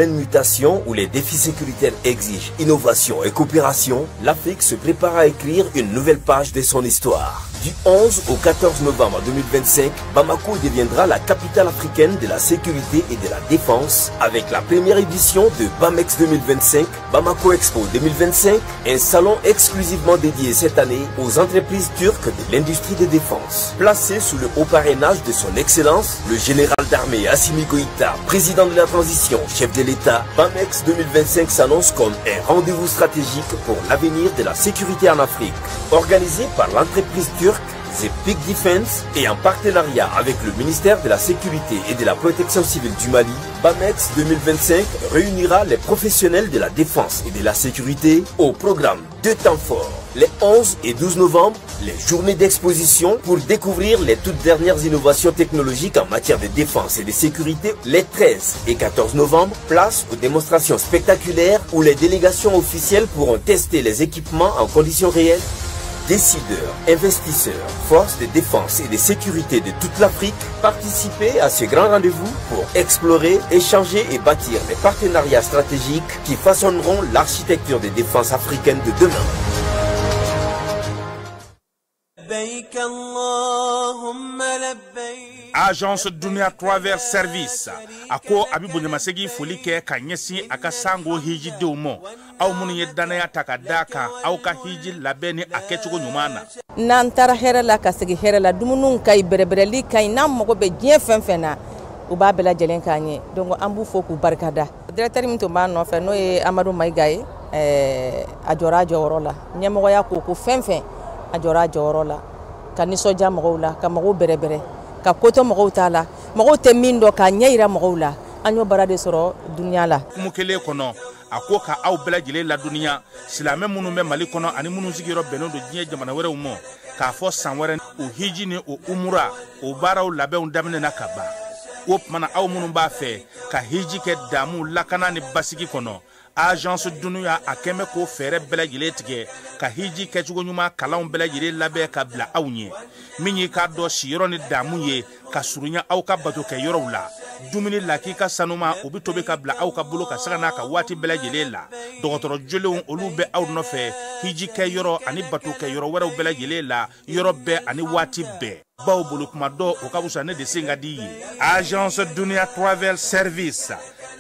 pleine mutation où les défis sécuritaires exigent innovation et coopération, l'Afrique se prépare à écrire une nouvelle page de son histoire. Du 11 au 14 novembre 2025, Bamako deviendra la capitale africaine de la sécurité et de la défense avec la première édition de BAMEX 2025, Bamako Expo 2025, un salon exclusivement dédié cette année aux entreprises turques de l'industrie de défense. Placé sous le haut parrainage de son Excellence, le général d'armée Assimi Goïta, président de la transition, chef de l'État, BAMEX 2025 s'annonce comme un rendez-vous stratégique pour l'avenir de la sécurité en Afrique. Organisé par l'entreprise turque The Peak Defense et en partenariat avec le ministère de la Sécurité et de la Protection civile du Mali, BAMEX 2025 réunira les professionnels de la défense et de la sécurité au programme Deux temps forts. Les 11 et 12 novembre, les journées d'exposition pour découvrir les toutes dernières innovations technologiques en matière de défense et de sécurité. Les 13 et 14 novembre, place aux démonstrations spectaculaires où les délégations officielles pourront tester les équipements en conditions réelles. Décideurs, investisseurs, forces de défense et de sécurité de toute l'Afrique, participez à ce grand rendez-vous pour explorer, échanger et bâtir des partenariats stratégiques qui façonneront l'architecture de défense africaine de demain. Agence Dunia Travel Service a ko a bɛ bonyamasegin foli kɛ ka ɲɛsin a ka sango hijidenw ma, aw minnu ye danaya ta ka d'a kan aw ka hiji labɛn ni a kɛcogo ɲuman na. N'an taara hɛrɛ la ka segin hɛrɛ la, dumuniw ka ɲi, bɛrɛbɛrɛli ka ɲi, n'an mago bɛ diɲɛ fɛn fɛn na, u b'a bɛɛ lajɛlen k'an ye. Donc an b'u fo k'u barikada. Directeur min tun b'a nɔfɛ, n'o ye Amadu Mayiga ye, a jɔra a jɔyɔrɔ la. Ɲɛmɔgɔya ko fɛn fɛn, a jɔra a jɔyɔrɔ la, ka nisɔndiya mɔgɔw la, ka mɔgɔw bɛrɛbɛrɛ, ka kotɔ mɔgɔw t'a la, mɔgɔw tɛ min dɔn k'a ɲɛ yira mɔgɔw la. An y'o baara de sɔrɔ dunuya la. Hukumu kelen kɔnɔ, a ko ka aw bɛɛ lajɛlen ladɔnniya, silamɛ minnu bɛ Mali kɔnɔ ani minnu sigiyɔrɔ bɛnnen don diɲɛ jamana wɛrɛw ma, k'a fɔ san wɛrɛ o hiji ni o umura o baaraw labɛnw daminɛna ka ban. O tuma na, aw minnu b'a fɛ ka hiji kɛ damu, lakana ni basigi kɔnɔ, Agence Dunuya a kɛn bɛ k'o fɛɛrɛ bɛɛ lajɛlen tigɛ ka hiji kɛcogo ɲuman kalanw bɛɛ lajɛlen labɛn ka bila aw ɲɛ. Min y'i k'a dɔn siyɔrɔ ni damu ye ka surunya aw ka bato kɛ yɔrɔw la, dumuni lakika sanuma o bɛ tobi ka bila aw ka bolo ka saga n'a ka waati bɛɛ lajɛlen la. Dɔgɔtɔrɔ jolenw olu bɛ aw nɔfɛ hiji kɛ yɔrɔ ani bato kɛ yɔrɔ wɛrɛw bɛɛ lajɛlen la, yɔrɔ bɛɛ ani waati bɛɛ. Baw bolo kuma dɔ o ka fisa ne de sen ka di ye. Agence Dunuya Travel Service,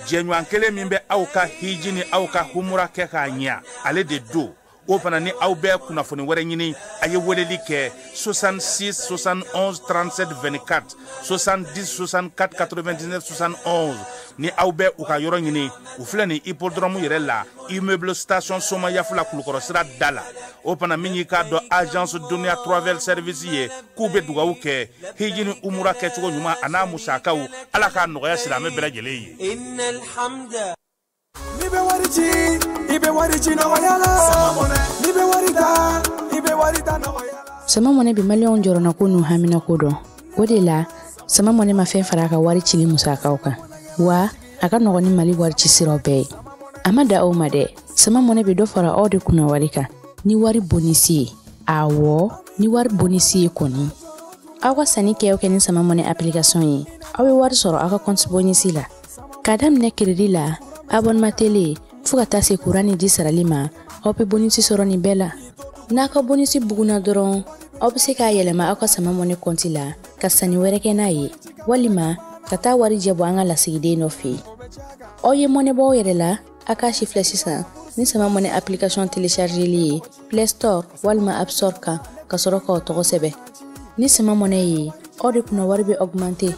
jɛɲɔgɔn kelen min bɛ aw ka hiji ni aw ka humura kɛ k'a ɲɛ, ale de don. O fana ni aw bɛ kunnafoni wɛrɛ ɲini, a ye weleli kɛ 66 71 37 24, 70 64 99 71. Ni aw bɛ u ka yɔrɔ ɲini, u filɛ nin hippodrome yɛrɛ la, immeuble station Somayafula, Kulukɔrɔ sira da la. O fana min y'i k'a dɔn Agence Dunuya Travel Service ye, k'u bɛ dugawu kɛ hiji ni umura kɛcogo ɲuman a n'a musakaw, Ala k'a nɔgɔya silamɛ bɛɛ lajɛlen ye. N'i bɛ wari ci, i bɛ wari ci nɔgɔya la. N'i bɛ wari ta, i bɛ wari ta nɔgɔya la. Sama Mɔnɛ bɛ maliyɛnw jɔrɔnako n'u haminako dɔn. O de la, Sama Mɔnɛ ma fɛn fara a ka wari cili musakaw kan, wa a ka nɔgɔn ni Mali wari ci siraw bɛɛ ye. A ma da aw ma dɛ, Sama Mɔnɛ bɛ dɔ fara aw de kunna wari kan ni wari bonisi ye. Awɔ, ni wari bonisi ye kɔni, aw ka sanni kɛ o kɛ ni Sama Mɔnɛ application ye, aw bɛ wari sɔrɔ aw ka compte bonisi la, k'a daminɛ crédit la, abonnement télé, fo ka taa se kuran ni ji sarali ma. Aw bɛ bonisi sɔrɔ nin bɛɛ la. N'a ka bonisi bugunna dɔrɔn, aw bɛ se k'a yɛlɛma aw ka Sama Mɔnɛ kɔnti la ka sanni wɛrɛ kɛ n'a ye, walima ka taa wari jɛ bɔ an ka lasigiden dɔ fɛ yen. Aw ye mɔnɛ bɔ aw yɛrɛ la, a k'a si filɛ sisan ni Sama Mɔnɛ application téléchargeli ye Play Store walima App Store kan, ka sɔrɔ k'aw tɔgɔ sɛbɛn. Ni Sama Mɔnɛ ye, aw de kunna wari bɛ augmenter.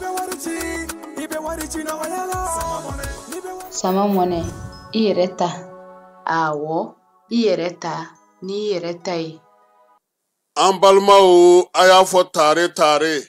Sama Mɔnɛ, i yɛrɛ ta. Awɔ, i yɛrɛ ta n'i yɛrɛ ta ye. An balimaw, a y'a fɔ tare tare,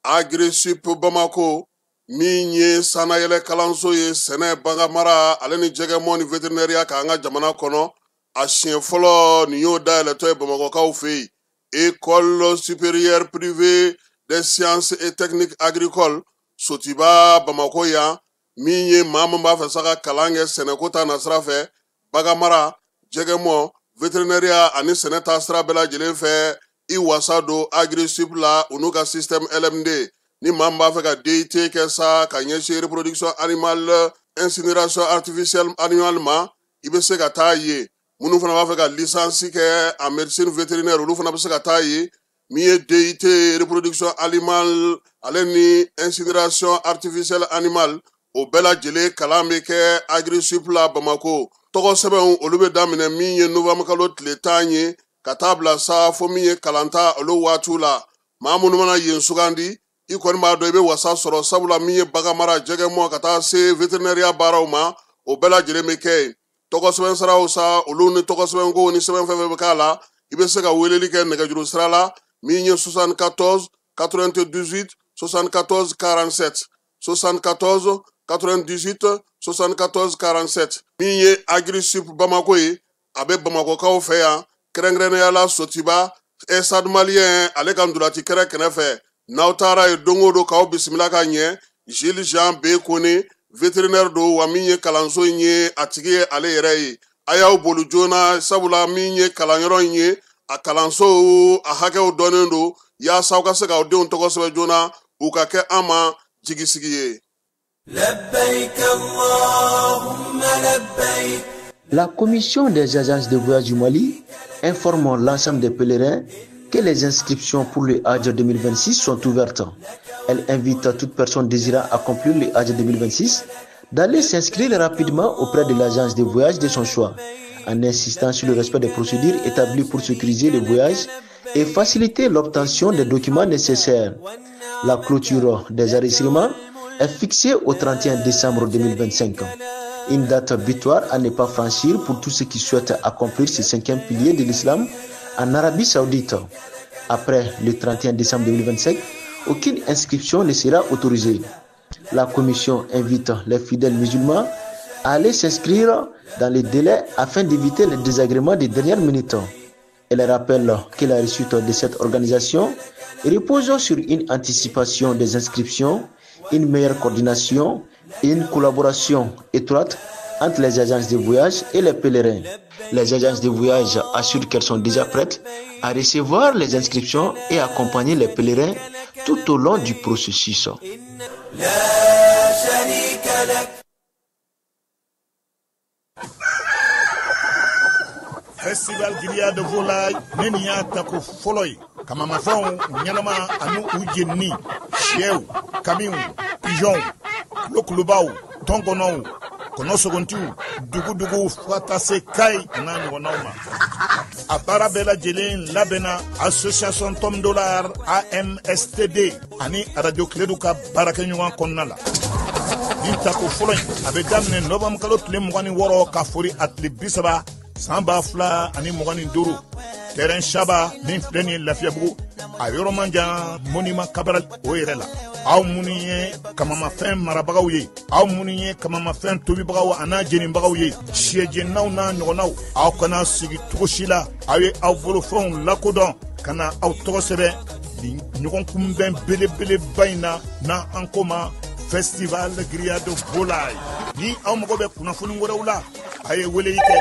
Agrisip Bamako min ye sannayɛlɛ kalanso ye sɛnɛ, baganmara ale ni jɛgɛmɔ ni vétérinaire k'an ka jamana kɔnɔ, a siɲɛ fɔlɔ nin y'o dayɛlɛtɔ ye Bamakɔkaw fɛ yen. École supérieure privée des sciences et techniques agricoles Sotiba Bamako yan, min ye maa min b'a fɛ sa ka kalan kɛ sɛnɛko ta nasira fɛ, baganmara, jɛgɛmɔ, vétérinaire ani sɛnɛ ta sira bɛɛ lajɛlen fɛ, i wasa don Agrisip la u n'u ka système LMD. Ni maa min b'a fɛ ka DUT kɛ sa ka ɲɛsin reproduction animale incinération artificielle animale ma, i bɛ se ka taa yen. Minnu fana b'a fɛ ka licence kɛ en médecine vétérinaire, olu fana bɛ se ka taa yen. Min ye DIT reproduction animale ale ni incinération artificielle animale, o bɛɛ lajɛlen kalan bɛ kɛ Agrisup la Bamako. Tɔgɔ sɛbɛnw olu bɛ daminɛ min ye novembre kalo tile 10 ye ka taa bila sa fo min ye kalanta olu waatiw la. Maa minnu mana yen sugandi, i kɔni b'a dɔn i bɛ wasa sɔrɔ, sabula min ye bagan mara, jɛgɛmɔ ka taa se vétérinaire baaraw ma, o bɛɛ lajɛlen bɛ kɛ yen. Tɔgɔ sɛbɛn siraw sa, olu ni tɔgɔ sɛbɛnko ni sɛbɛn fɛn fɛn bɛ k'a la, i bɛ se ka weleli kɛ nɛgɛjuru sira la min ye 74 98 74 47, 74 98 74 47. Min ye Agrisup Bamako ye, a bɛ Bamakɔkaw fɛ yan, kɛrɛnkɛrɛnnenya la Sotiba Stade Malien ale ka ntolaci kɛrɛ kɛrɛfɛ. N'aw taara yen don o don k'aw bisimila ka ɲɛ, Gilles Jean B Kone vétérinaire don, wa min ye kalanso in ye a tigi ye ale yɛrɛ ye. A y'aw boli joona, sabula min ye kalanyɔrɔ in ye, a kalanso a hakɛw dɔnnen don, yaasa aw ka se k'aw denw tɔgɔ sɛbɛn joona, u ka kɛ an ma jigisigi ye. La Commission des agences de voyage du Mali informe l'ensemble des pèlerins que les inscriptions pour le Hajj 2026 sont ouvertes. Elle invite toute personne désirant accomplir le Hajj 2026 d'aller s'inscrire rapidement auprès de l'agence de voyage de son choix, en insistant sur le respect des procédures établies pour sécuriser le voyage et faciliter l'obtention des documents nécessaires. La clôture des enregistrements est fixée au 31 décembre 2025. Une date butoir à ne pas franchir pour tous ceux qui souhaitent accomplir ce cinquième pilier de l'islam en Arabie Saoudite. Après le 31 décembre 2025, aucune inscription ne sera autorisée. La commission invite les fidèles musulmans à aller s'inscrire dans les délais afin d'éviter les désagréments des dernières minutes. Elle rappelle que la réussite de cette organisation repose sur une anticipation des inscriptions, une meilleure coordination et une collaboration étroite entre les agences de voyage et les pèlerins. Les agences de voyage assurent qu'elles sont déjà prêtes à recevoir les inscriptions et accompagner les pèlerins tout au long du processus. Festival Grillade de volaille ne nin y'a tako fɔlɔ ye. Kamamafɛnw ɲɛnama ani u jenini, sɛw, kamiw, pigeonw, kulokulubaw, tɔnkɔnɔw, kɔnɔsogontiw, duguduguw fo ka taa se Kayi a n'a ɲɔgɔnnaw ma. A baara bɛɛ lajɛlen labɛnna association Tom Dollar AMSTD ani Radio Kiledu ka baarakɛɲɔgɔn kɔnɔna la. Nin tako fɔlɔ in a bɛ daminɛ novembre kalo tile 26 ka fori a tile 30 san 2025. Terrain Chaba min filɛ nin ye Lafiyabugu, a yɔrɔ man jan monument Cabral o yɛrɛ la. Aw minnu ye kamamafɛn marabagaw ye, aw minnu ye kamamafɛn tobibagaw a n'a jenibagaw ye, sɛjeninaw n'a ɲɔgɔnnaw, aw kana sigi cogo si la. Aw ye aw bolofɛnw lakodɔn ka na aw tɔgɔ sɛbɛn nin ɲɔgɔn kunbɛn belebeleba in na, n'an ko ma Festival Grillade de volaille. Ni aw mago bɛ kunnafoni wɛrɛw la, a ye weleli kɛ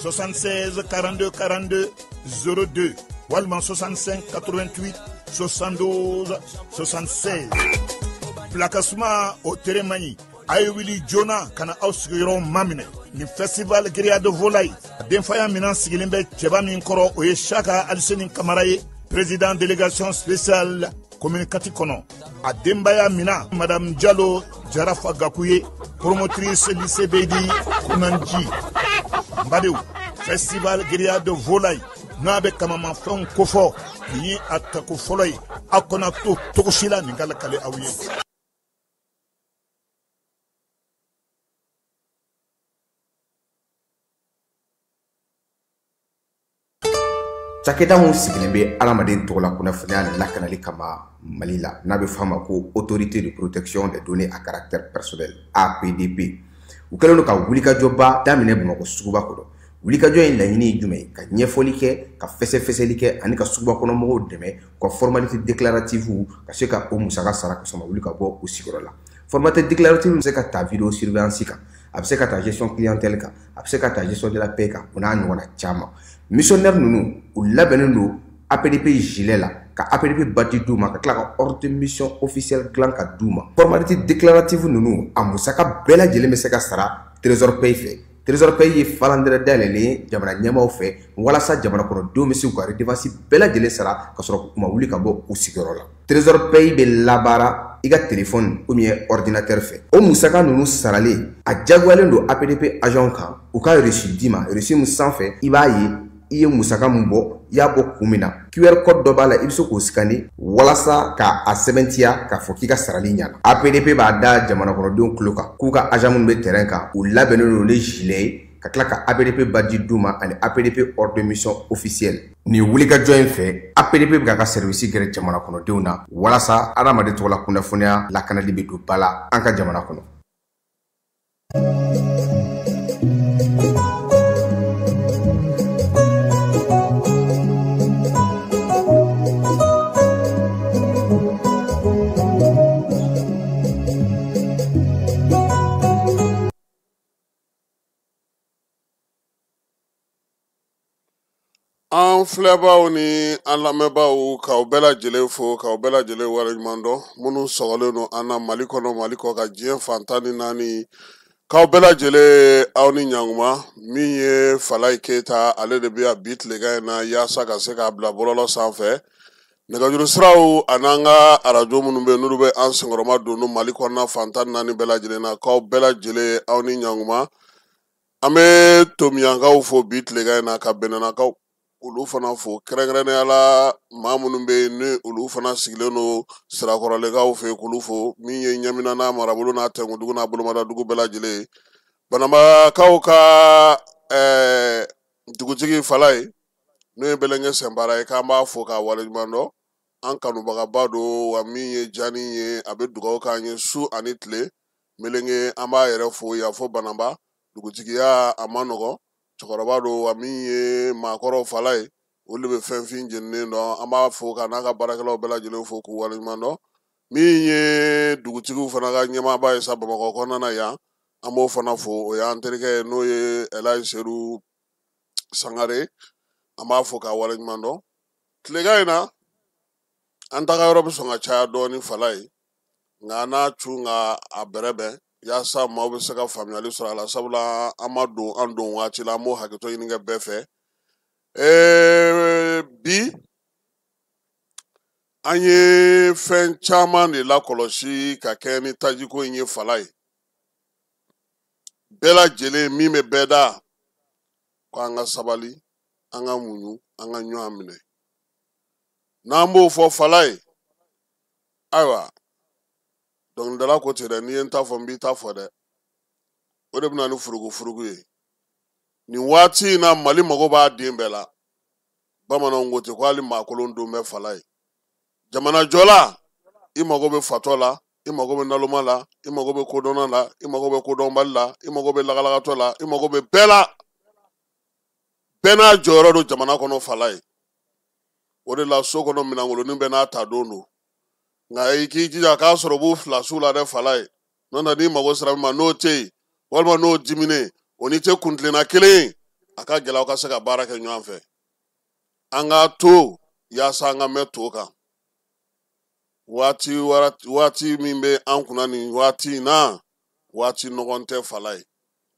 76 42 42 02 walima 65 88 72 76. Pilakasuma o tere man ɲi, a ye wuli joona ka na aw sigiyɔrɔw maminɛ. Nin Festival Grillade de volaille denfaya minan sigilen bɛ cɛba min kɔrɔ, o ye Saka Aliseni Kamara ye, président délégation spéciale commune 4 kɔnɔ. A denbaya mina Madame Jalo Jarafa Gaku ye, promotrice lycée Beydi Kunanji. N badenw, Festival Grillade de volaille n'a bɛ kamamafɛnw kofɔ, nin ye a tako fɔlɔ ye. Aw kana to cogo si la nin ka lakale aw ye. Cakɛda min sigilen bɛ adamaden tɔgɔ la kunnafoniya lakanali kama Mali la, n'a bɛ f'a ma ko Autorité de protection des données à caractère personnel, APDP, u kɛlen don ka wulikajɔba daminɛ Bamakɔ suguba kɔnɔ. Wulikajɔ in laɲini ye jumɛn ye? Ka ɲɛfɔli kɛ, ka fɛsɛfɛsɛli kɛ ani ka suguba kɔnɔ mɔgɔw dɛmɛ u ka formalité déclarative ka se ka o musaka sara ka sɔrɔ ma wuli ka bɔ u sigiyɔrɔ la. Formalité déclarative bɛ se ka ta vidéo surveillance kan, a bɛ se ka ta gestion clientèle kan, a bɛ se ka ta gestion de la paie kan, o n'a ɲɔgɔnna caman. Missionnaire ninnu u labɛnnen don APDP gilet la. ka APDP badge d'u ma, ka tila ka ordre de mission officielle dilan ka d'u ma. Formalité déclarative ninnu, a musaka bɛɛ lajɛlen bɛ se ka sara Trésor Pay fɛ. Trésor Pay ye falandɛrɛ dayɛlɛlen ye jamana ɲɛmaaw fɛ walasa jamana kɔnɔdenw bɛ se k'u ka redevance bɛɛ lajɛlen sara ka sɔrɔ u ma wuli ka bɔ u sigiyɔrɔ la. Trésor Pay bɛ labaara i ka téléphone ou bien ordinateur fɛ. O musaka ninnu saralen, a diyagoyalen don APDP agent kan u ka reçu d'i ma. Reçu min sanfɛ i b'a ye i ye musaka min bɔ, i y'a bɔ kun min na. QR code dɔ b'a la, i bɛ se k'o scanner walasa k'a sɛbɛntiya k'a fɔ k'i ka sarali ɲɛna. APDP b'a da jamana kɔnɔdenw tulo kan k'u ka agent minnu bɛ terrain kan, u labɛnnen don ni gilet ye, ka tila ka APDP badge d'u ma ani APDP ordre de mission officielle. Nin wulikajɔ in fɛ, APDP bɛ k'a ka service gɛrɛ jamana kɔnɔdenw na walasa adamaden tɔgɔ la kunnafoniya lakanali bɛ don ba la an ka jamana kɔnɔ. An filɛbaw ni an lamɛnbaaw, k'aw bɛɛ lajɛlen fo, k'aw bɛɛ lajɛlen waleɲuman dɔn, minnu sɔgɔlen don an na Mali kɔnɔ, Mali kɔ ka diɲɛ fan 14, k'aw bɛɛ lajɛlen aw ni ɲankuma. Min ye Falaye Keyita, ale de bɛ yan bi tilegan in na yaasa ka se k'a bila bɔlɔlɔ sanfɛ. Nɛgɛjuru siraw an'an ka arajo minnu bɛ yen n'olu bɛ an senkɔrɔma don Mali kɔnɔna fan 14 bɛɛ lajɛlen na, k'aw bɛɛ lajɛlen aw ni ɲankuma. An bɛ Tomiyankaw fo bi tilegan in na, ka Bɛnɛnakaw olu fana fo, kɛrɛnkɛrɛnnenya la maa minnu bɛ yen ni olu fana sigilen don Sirakɔrɔlekaw fɛ yen, k'olu fo. Min ye Ɲamina n'a marabolo n'a Tɛnkudugu n'a bolomadadugu bɛɛ lajɛlen ye, Banabakaw ka dugutigi Falaye, n'o ye Bɛlɛnkɛ Sɛnbara ye, k'an b'a fo k'a waleɲuman dɔn. An kanubagaba don, wa min ye Jani ye, a bɛ dugawu k'an ye su ani tile. Melenge, an b'a yɛrɛ fo yan fo Banaba dugutigiya, a ma nɔgɔn, cɛkɔrɔba don, wa min ye maakɔrɔw Falaye, olu de bɛ fɛn fin jeninen dɔn. An b'a fo ka n'a ka baarakɛlaw bɛɛ lajɛlen fo k'u waleɲuman dɔn. Min ye dugutigiw fana ka ɲɛmaaba ye sa Bamakɔ kɔnɔna na yan, an b'o fana fo, o y'an terikɛ ye, n'o ye Elayi Sedu Sangare, an b'a fo k'a waleɲuman dɔn. Tilegan in na, an taga yɔrɔ bɛ sɔn ka caya dɔɔni Falaye, nka an n'a cun ka a bɛrɛbɛn yaasa maaw bɛ se ka faamuyali sɔrɔ a la, sabula an ma don an don waati la, an b'o hakɛto ɲini kɛ bɛɛ fɛ. Bi an ye fɛn caman de lakɔlɔsi ka kɛ ni tajiko in ye Falaye. Bɛɛ lajɛlen min bɛ bɛɛ da ko an ka sabali, an ka muɲu, an ka ɲɔgɔn minɛ. N'an b'o fɔ Falaye, ayiwa dɔnkilidala ko ten dɛ, n'i ye n ta fɔ n b'i ta fɔ dɛ, o de bɛ na ni furugufurugu ye. Nin waati in na, Mali mago b'a den bɛɛ la. Bamananw ko ten ko hali maakolon don bɛ Falaye. Jamanajɔla, i mago bɛ fatɔ la, i mago bɛ naloma la, i mago bɛ kodɔnna la, i mago bɛ kodɔnbali la, i mago bɛ lagalagatɔ la, i mago bɛ bɛɛ la. Bɛɛ n'a jɔyɔrɔ don jamana kɔnɔ Falaye. O de la so kɔnɔ minɛnkolonin bɛɛ n'a ta don don. Nka i k'i jija k'a sɔrɔ u b'u filasiw la dɛ Falaye. N'o tɛ n'i mago sera min ma n'o tɛ yen, walima n'o diminen, o ni tɛ kuntilenna kelen ye, a ka gɛlɛn aw ka se ka baara kɛ ɲɔgɔn fɛ. An k'a to yaasa an ka mɛn to kan. Waati min bɛ an kunna nin waati in na, waati nɔgɔn tɛ Falaye.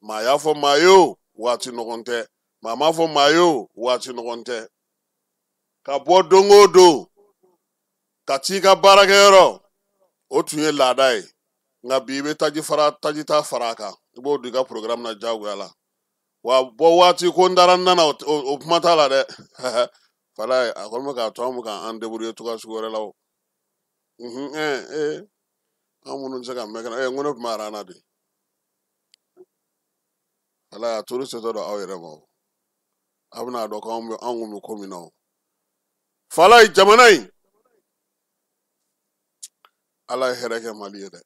Maa y'a fɔ maa ye o, waati nɔgɔn tɛ. Maa m'a fɔ maa ye o, waati nɔgɔn tɛ. Ka bɔ don o don ka t'i ka baarakɛyɔrɔ, o tun ye laada ye. Nka bi i bɛ taji ta fara a kan, i b'o don i ka programme na diyagoya la. Wa bɔ waati ko n taara n nana, o kuma t'a la dɛ. Falaye, a kɔni bɛ k'a to an bɛ k'an débrouiller cogoya sugu wɛrɛ la o. An minnu tɛ se ka mɛn kɛnɛ, n ko ne tun bɛ aran na de. Falaye, a turu setɔ don aw yɛrɛ ma o. A bɛna dɔn k'anw bɛ anw kun bɛ ko min na o. Falaye, jamana in, Ala ye hɛrɛ kɛ Mali ye dɛ.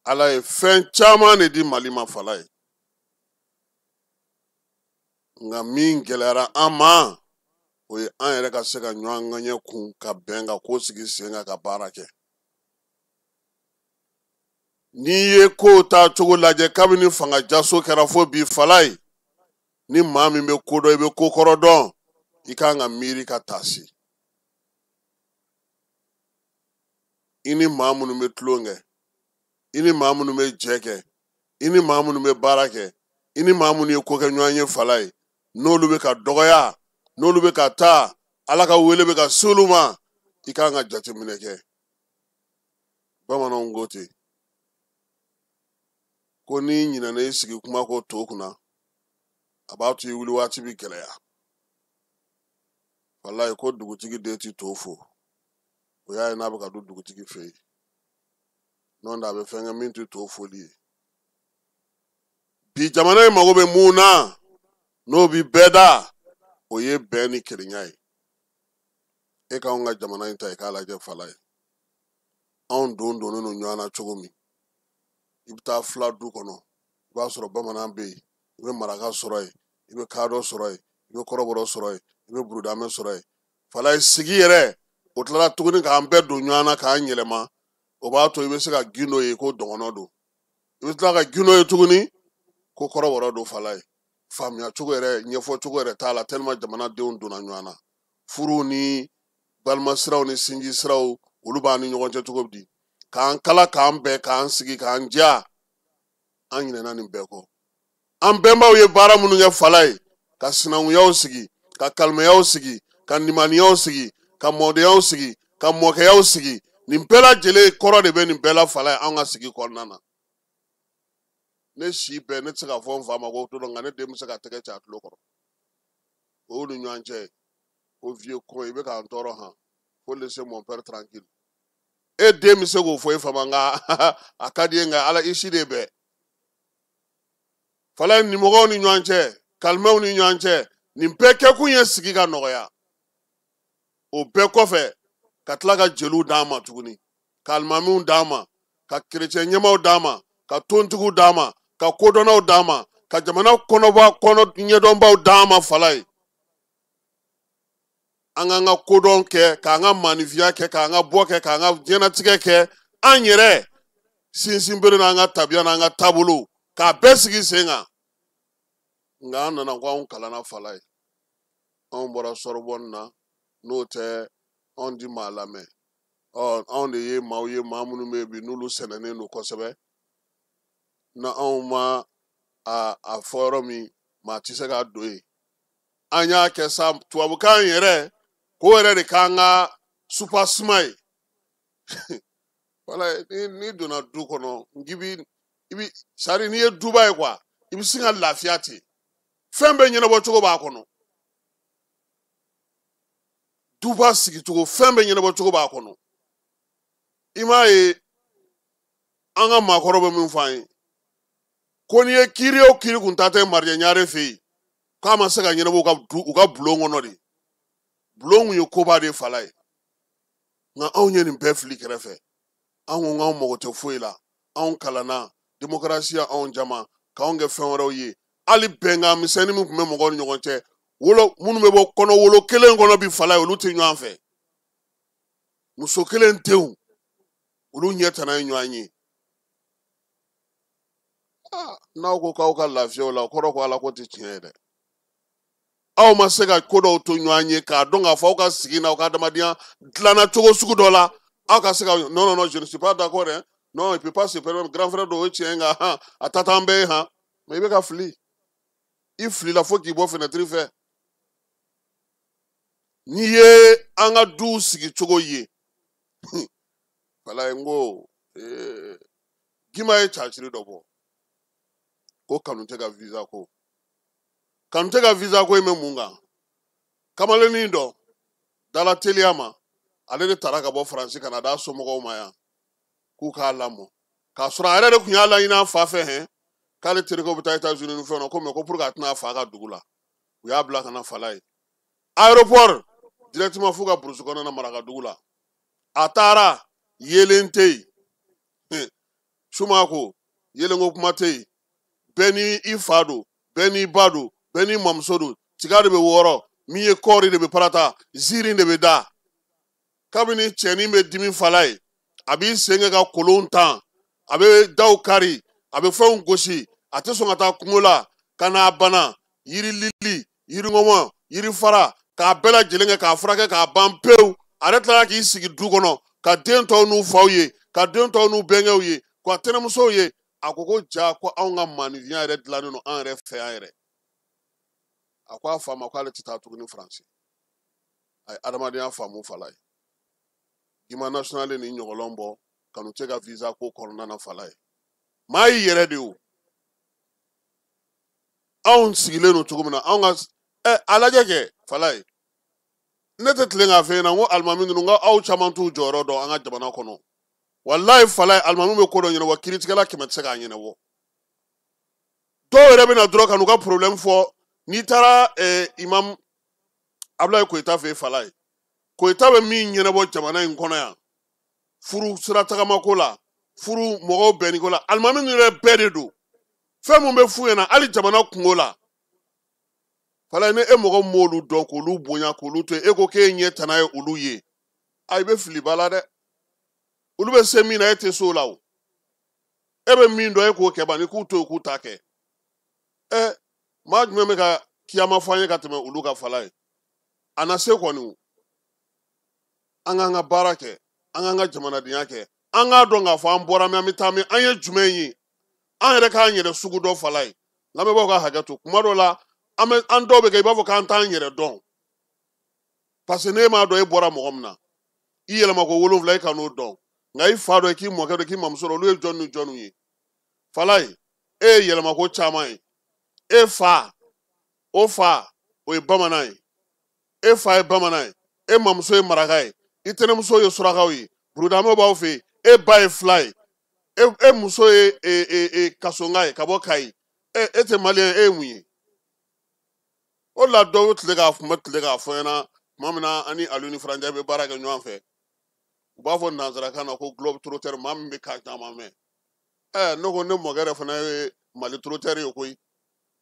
Ala ye fɛn caman de di Mali ma Falaye. Nka min gɛlɛyara an ma, o ye an yɛrɛ ka se ka ɲɔgɔn ŋaɲɛ kun ka bɛn ka ko sigi sen kan ka baara kɛ. N'i ye kow taa cogo lajɛ kabini fanga jaso kɛra fo bi Falaye, ni maa min bɛ ko dɔn, i bɛ ko kɔrɔ dɔn. I kan ka miiri ka taasi. I ni maa minnu bɛ tulon kɛ, i ni maa minnu bɛ jɛ kɛ, i ni maa minnu bɛ baara kɛ, i ni maa minnu ye ko kɛ ɲɔgɔn ye fala ye, n'olu bɛ ka dɔgɔya, n'olu bɛ ka taa, Ala ka wele bɛ ka s'olu ma, i kan ka jateminɛ kɛ. Bamananw ko ten ko n'i ɲinɛna i sigi kuma kɔ to kunna, a b'a to i wuli waati bɛ gɛlɛya. Walayi ko dugutigi den ti to fo, o y'a ye n'a bɛ ka don dugutigi fɛ yen, n'o tɛ a bɛ fɛn kɛ min tɛ to foli ye. Bi jamana in mago bɛ mun na, n'o bi bɛɛ da, o ye bɛn ni kelenya ye. E k'anw ka jamana in ta i k'a lajɛ fala ye, anw don donnen don ɲɔgɔn na cogo min. I bɛ taa fila du kɔnɔ, i b'a sɔrɔ bamanan bɛ yen, i bɛ maraka sɔrɔ yen, i bɛ kadɔ sɔrɔ yen, i bɛ kɔrɔbɔrɔ sɔrɔ yen, i bɛ burudamɛ sɔrɔ yen. Fala ye sigi yɛrɛ, o tilala tuguni k'an bɛɛ don ɲɔgɔn na k'an yɛlɛma. O b'a to i bɛ se ka gindo ye ko dɔgɔnɔ don, i bɛ tila ka gindo ye tuguni ko kɔrɔbɔrɔ don. Fala ye faamuya cogo yɛrɛ, ɲɛfɔ cogo yɛrɛ t'a la, tellement jamanadenw donna ɲɔgɔn na. Furuw ni balimasiraw ni sinji siraw, olu b'an ni ɲɔgɔn cɛ cogo di, k'an kala k'an bɛn k'an sigi k'an diya, an ɲinɛna nin bɛɛ kɔ. An bɛnbaw ye baara minnu kɛ fala ye, ka sinankunyaw sigi, ka kalimɛyaw sigi, ka nimaniyaw sigi, ka mɔdenyaw sigi, ka mɔkɛyaw sigi, nin bɛɛ lajɛlen kɔrɔ de bɛ nin bɛɛ la fala ye anw ka sigi kɔnɔna na. Ne si bɛɛ ne tɛ se k'a fɔ n fa ma ko to dɔn, nka ne den bɛ se ka tɛgɛ ci a tulo kɔrɔ. O y'u ni ɲɔgɔn cɛ ye. Ko vieux con, i bɛ k'an tɔɔrɔ han, faut laisser mon père tranquille. E den bɛ se k'o fɔ e fa ma, nka a ka di ye, nka Ala i si de bɛɛ. Fala ye nimɔgɔw ni ɲɔgɔn cɛ, kalimɛw ni ɲɔgɔn cɛ, nin bɛɛ kɛkun ye sigi ka nɔgɔya. O bɛɛ kɔfɛ ka tila ka jeliw d'an ma tuguni, ka alimamiw d'an ma, ka kerecɛn ɲɛmaaw d'an ma, ka tontigiw d'an ma, ka kodɔnnaw d'an ma, ka jamana kɔnɔba kɔnɔ ɲɛdɔnbaw d'an ma. Fala ye an k'an ka kodɔn kɛ, k'an ka maanifinya kɛ, k'an ka bɔ kɛ, k'an ka diɲɛnatigɛ kɛ, an yɛrɛ sinsin bere n'an ka tabiya n'an ka taabolo, k'a bɛɛ sigi sen kan. Nka an nana ko anw kalanna fala ye, anw bɔra Sorbonne na, n'o tɛ anw ti maa lamɛn. Ɔ anw de ye maaw ye, maa minnu bɛ yen bi n'olu sɛnɛnen don kosɛbɛ, na anw ma a fɔ yɔrɔ min, maa tɛ se k'a don yen. An y'a kɛ sa tubabukan yɛrɛ k'o yɛrɛ de k'an ka supasima ye. Wala n'i donna du kɔnɔ, i bi sari n'i ye duba ye quoi, i bɛ sin ka lafiya ten, fɛn bɛɛ ɲɛnabɔ cogo b'a kɔnɔ. Duba sigicogo, fɛn bɛɛ ɲɛnabɔ cogo b'a kɔnɔ. I m'a ye an ka maakɔrɔw bɛ min fɔ an ye, ko n'i ye kiiri o kiiri kun ta tɛ Marijɛ Ɲare fɛ yen, k'a ma se ka ɲɛnabɔ u ka bulon kɔnɔ de. Bulon kun ye koba de ye fala ye. Nka anw ye nin bɛɛ fili kɛrɛfɛ. Anw ko k'anw mago tɛ foyi la, anw kalanna démocratie y'anw jama k'anw kɛ fɛn wɛrɛw ye. Hali bɛnkan misɛnnin min tun bɛ mɔgɔw ni ɲɔgɔn cɛ, wolo minnu bɛ bɔ kɔnɔ wolo kelen kɔnɔ bi fala ye, olu tɛ ɲɔgɔn fɛ. Muso kelen denw, olu ɲɛ tana ye ɲɔgɔn ye. N'aw ko k'aw ka lafiya o la, o kɔrɔ ko Ala ko tɛ tiɲɛ ye dɛ. Aw ma se ka ko dɔw to ɲɔgɔn ye k'a dɔn k'a fɔ aw ka sigi n'aw ka adamadenya dilanna cogo sugu dɔ la, aw ka se ka non non non, je ne suis pas d'accord hein, non, il peut pas se permettre, grand frère dɔ o ye tiɲɛ ye, nka han a ta t'an bɛɛ ye han. Mais i bɛ ka fili, i filila fo k'i bɔ fenêtre fɛ. N'i ye an ka duw sigi cogo ye, walayi n ko Gima ye caciri dɔ bɔ ko Kanute ka visa ko. Kanute ka visa ko in bɛ mun kan? Kamalennin dɔ dala teliya ma, ale de taara ka bɔ Faransi ka na d'a somɔgɔw ma yan k'u k'a lamɔ, k'a sɔrɔ a yɛrɛ de tun y'a laɲini a fa fɛ hɛn k'ale terikɛw bɛ taa États-Unis ni fɛnw na, ko mɛ ko pour que a tɛna a fa ka dugu la, u y'a bila ka na fala ye aéroport directement f'u ka burusi kɔnɔna Marakadugu la. A taara yeelen tɛ yen, suma ko yeelenko kuma tɛ yen, bɛɛ ni i fa don, bɛɛ n'i ba don, bɛɛ n'i mamuso don, tiga de bɛ wɔɔrɔ, min ye kɔɔri de bɛ parata, ziiri de bɛ da. Kabini cɛnin bɛ dimi fala ye, a b'i sen kɛ ka kolon tan, a bɛ daw kari, a bɛ fɛnw gosi, a tɛ sɔn ka taa kungo la ka n'a bana yiri lili, yiri ŋɔmɔ, yiri fara, K'a bɛɛ lajɛlen kɛ k'a furakɛ k'a ban pewu. A yɛrɛ tilala k'i sigi du kɔnɔ ka den tɔw n'u faw ye, ka den tɔw n'u bɛnkɛw ye, ka tɛnɛmusow ye. A ko ko ja ko anw ka maanifinya yɛrɛ dilannen don an yɛrɛ fɛ yan yɛrɛ. A ko a fa ma k'ale tɛ taa tuguni Faransi. A ye adamadenya faamu fala ye. Gima national ni ɲɔgɔlɔn bɔ Kanute ka visa ko kɔnɔna na fala ye. Maa y'i yɛrɛ de o. Anw sigilen don cogo min na, anw ka a lajɛ kɛ fala ye. Ne tɛ tilen k'a f'e ɲɛna n ko alimami ninnu, n ko aw caman t'u jɔyɔrɔ dɔn an ka jamana kɔnɔ. Walayi fala ye, alimami bɛ ko dɔ ɲɛnabɔ, kiiritigɛla 100 tɛ se k'a ɲɛnabɔ. Dɔw yɛrɛ bɛ na dɔrɔn ka n'u ka problème fɔ. N'i taara imam Abulayi Koyita fɛ yen fala ye, Koyita bɛ min ɲɛnabɔ jamana in kɔnɔ yan, furu sira tagamako la, furu mɔgɔw bɛnni ko la, alimami ninnu yɛrɛ bɛɛ de don. Fɛn mun bɛ f'u ɲɛna hali jamana kungo la. Fala ye, ni e mɔgɔ min m'olu dɔn k'olu bonya k'olu to yen, e ko k'e ɲɛ tana ye olu ye, a i bɛ fili ba la dɛ. Olu bɛ se min na, e tɛ se o la o. E bɛ min dɔn, e k'o kɛ ban, ni k'u to yen k'u ta kɛ. Maa jumɛn bɛ ka kiyama fɔ an ye ka tɛmɛ olu ka fala ye? A na se kɔni o. An k'an ka baara kɛ, an k'an ka jamanadenya kɛ, an k'a dɔn k'a fɔ an bɔra min, an bɛ taa min, an ye jumɛn ye, an yɛrɛ k'an yɛrɛ sugu dɔn fala ye. Lamɛnbaaw ka hakɛ to, kuma dɔ la an bɛ an dɔw bɛ kɛ i b'a fɔ k'an t'an yɛrɛ dɔn, parce que n'e m'a dɔn e bɔra mɔgɔ min na, i yɛlɛma ko 7 i kan'o dɔn, nka i fa dɔn, k'i mɔkɛ dɔn, k'i mamuso dɔn, olu ye jɔn ni jɔnw ye. Fala ye, e ye yɛlɛma ko caman ye. E fa, o fa, o ye bamanan ye. E fa ye bamanan ye, e mamuso ye maraka ye, i tɛnɛmuso ye surakaw ye, burudamɛw b'aw fɛ yen, e ba ye fila ye, e muso ye kasonga ye ka bɔ Kayi. E tɛ maliyɛn, e ye mun ye? O de la dɔw tile k'a kun bɛ tile k'a fɔ ɲɛna tuma min na an ni Aliyu ni Faranjɛ bɛ baara kɛ ɲɔgɔn fɛ, u b'a fɔ nanzarakan na ko globe trotteur, maa min bɛ kan caman mɛn. Ne ko ne mɔkɛ yɛrɛ fana ye Mali trotteur ye koyi.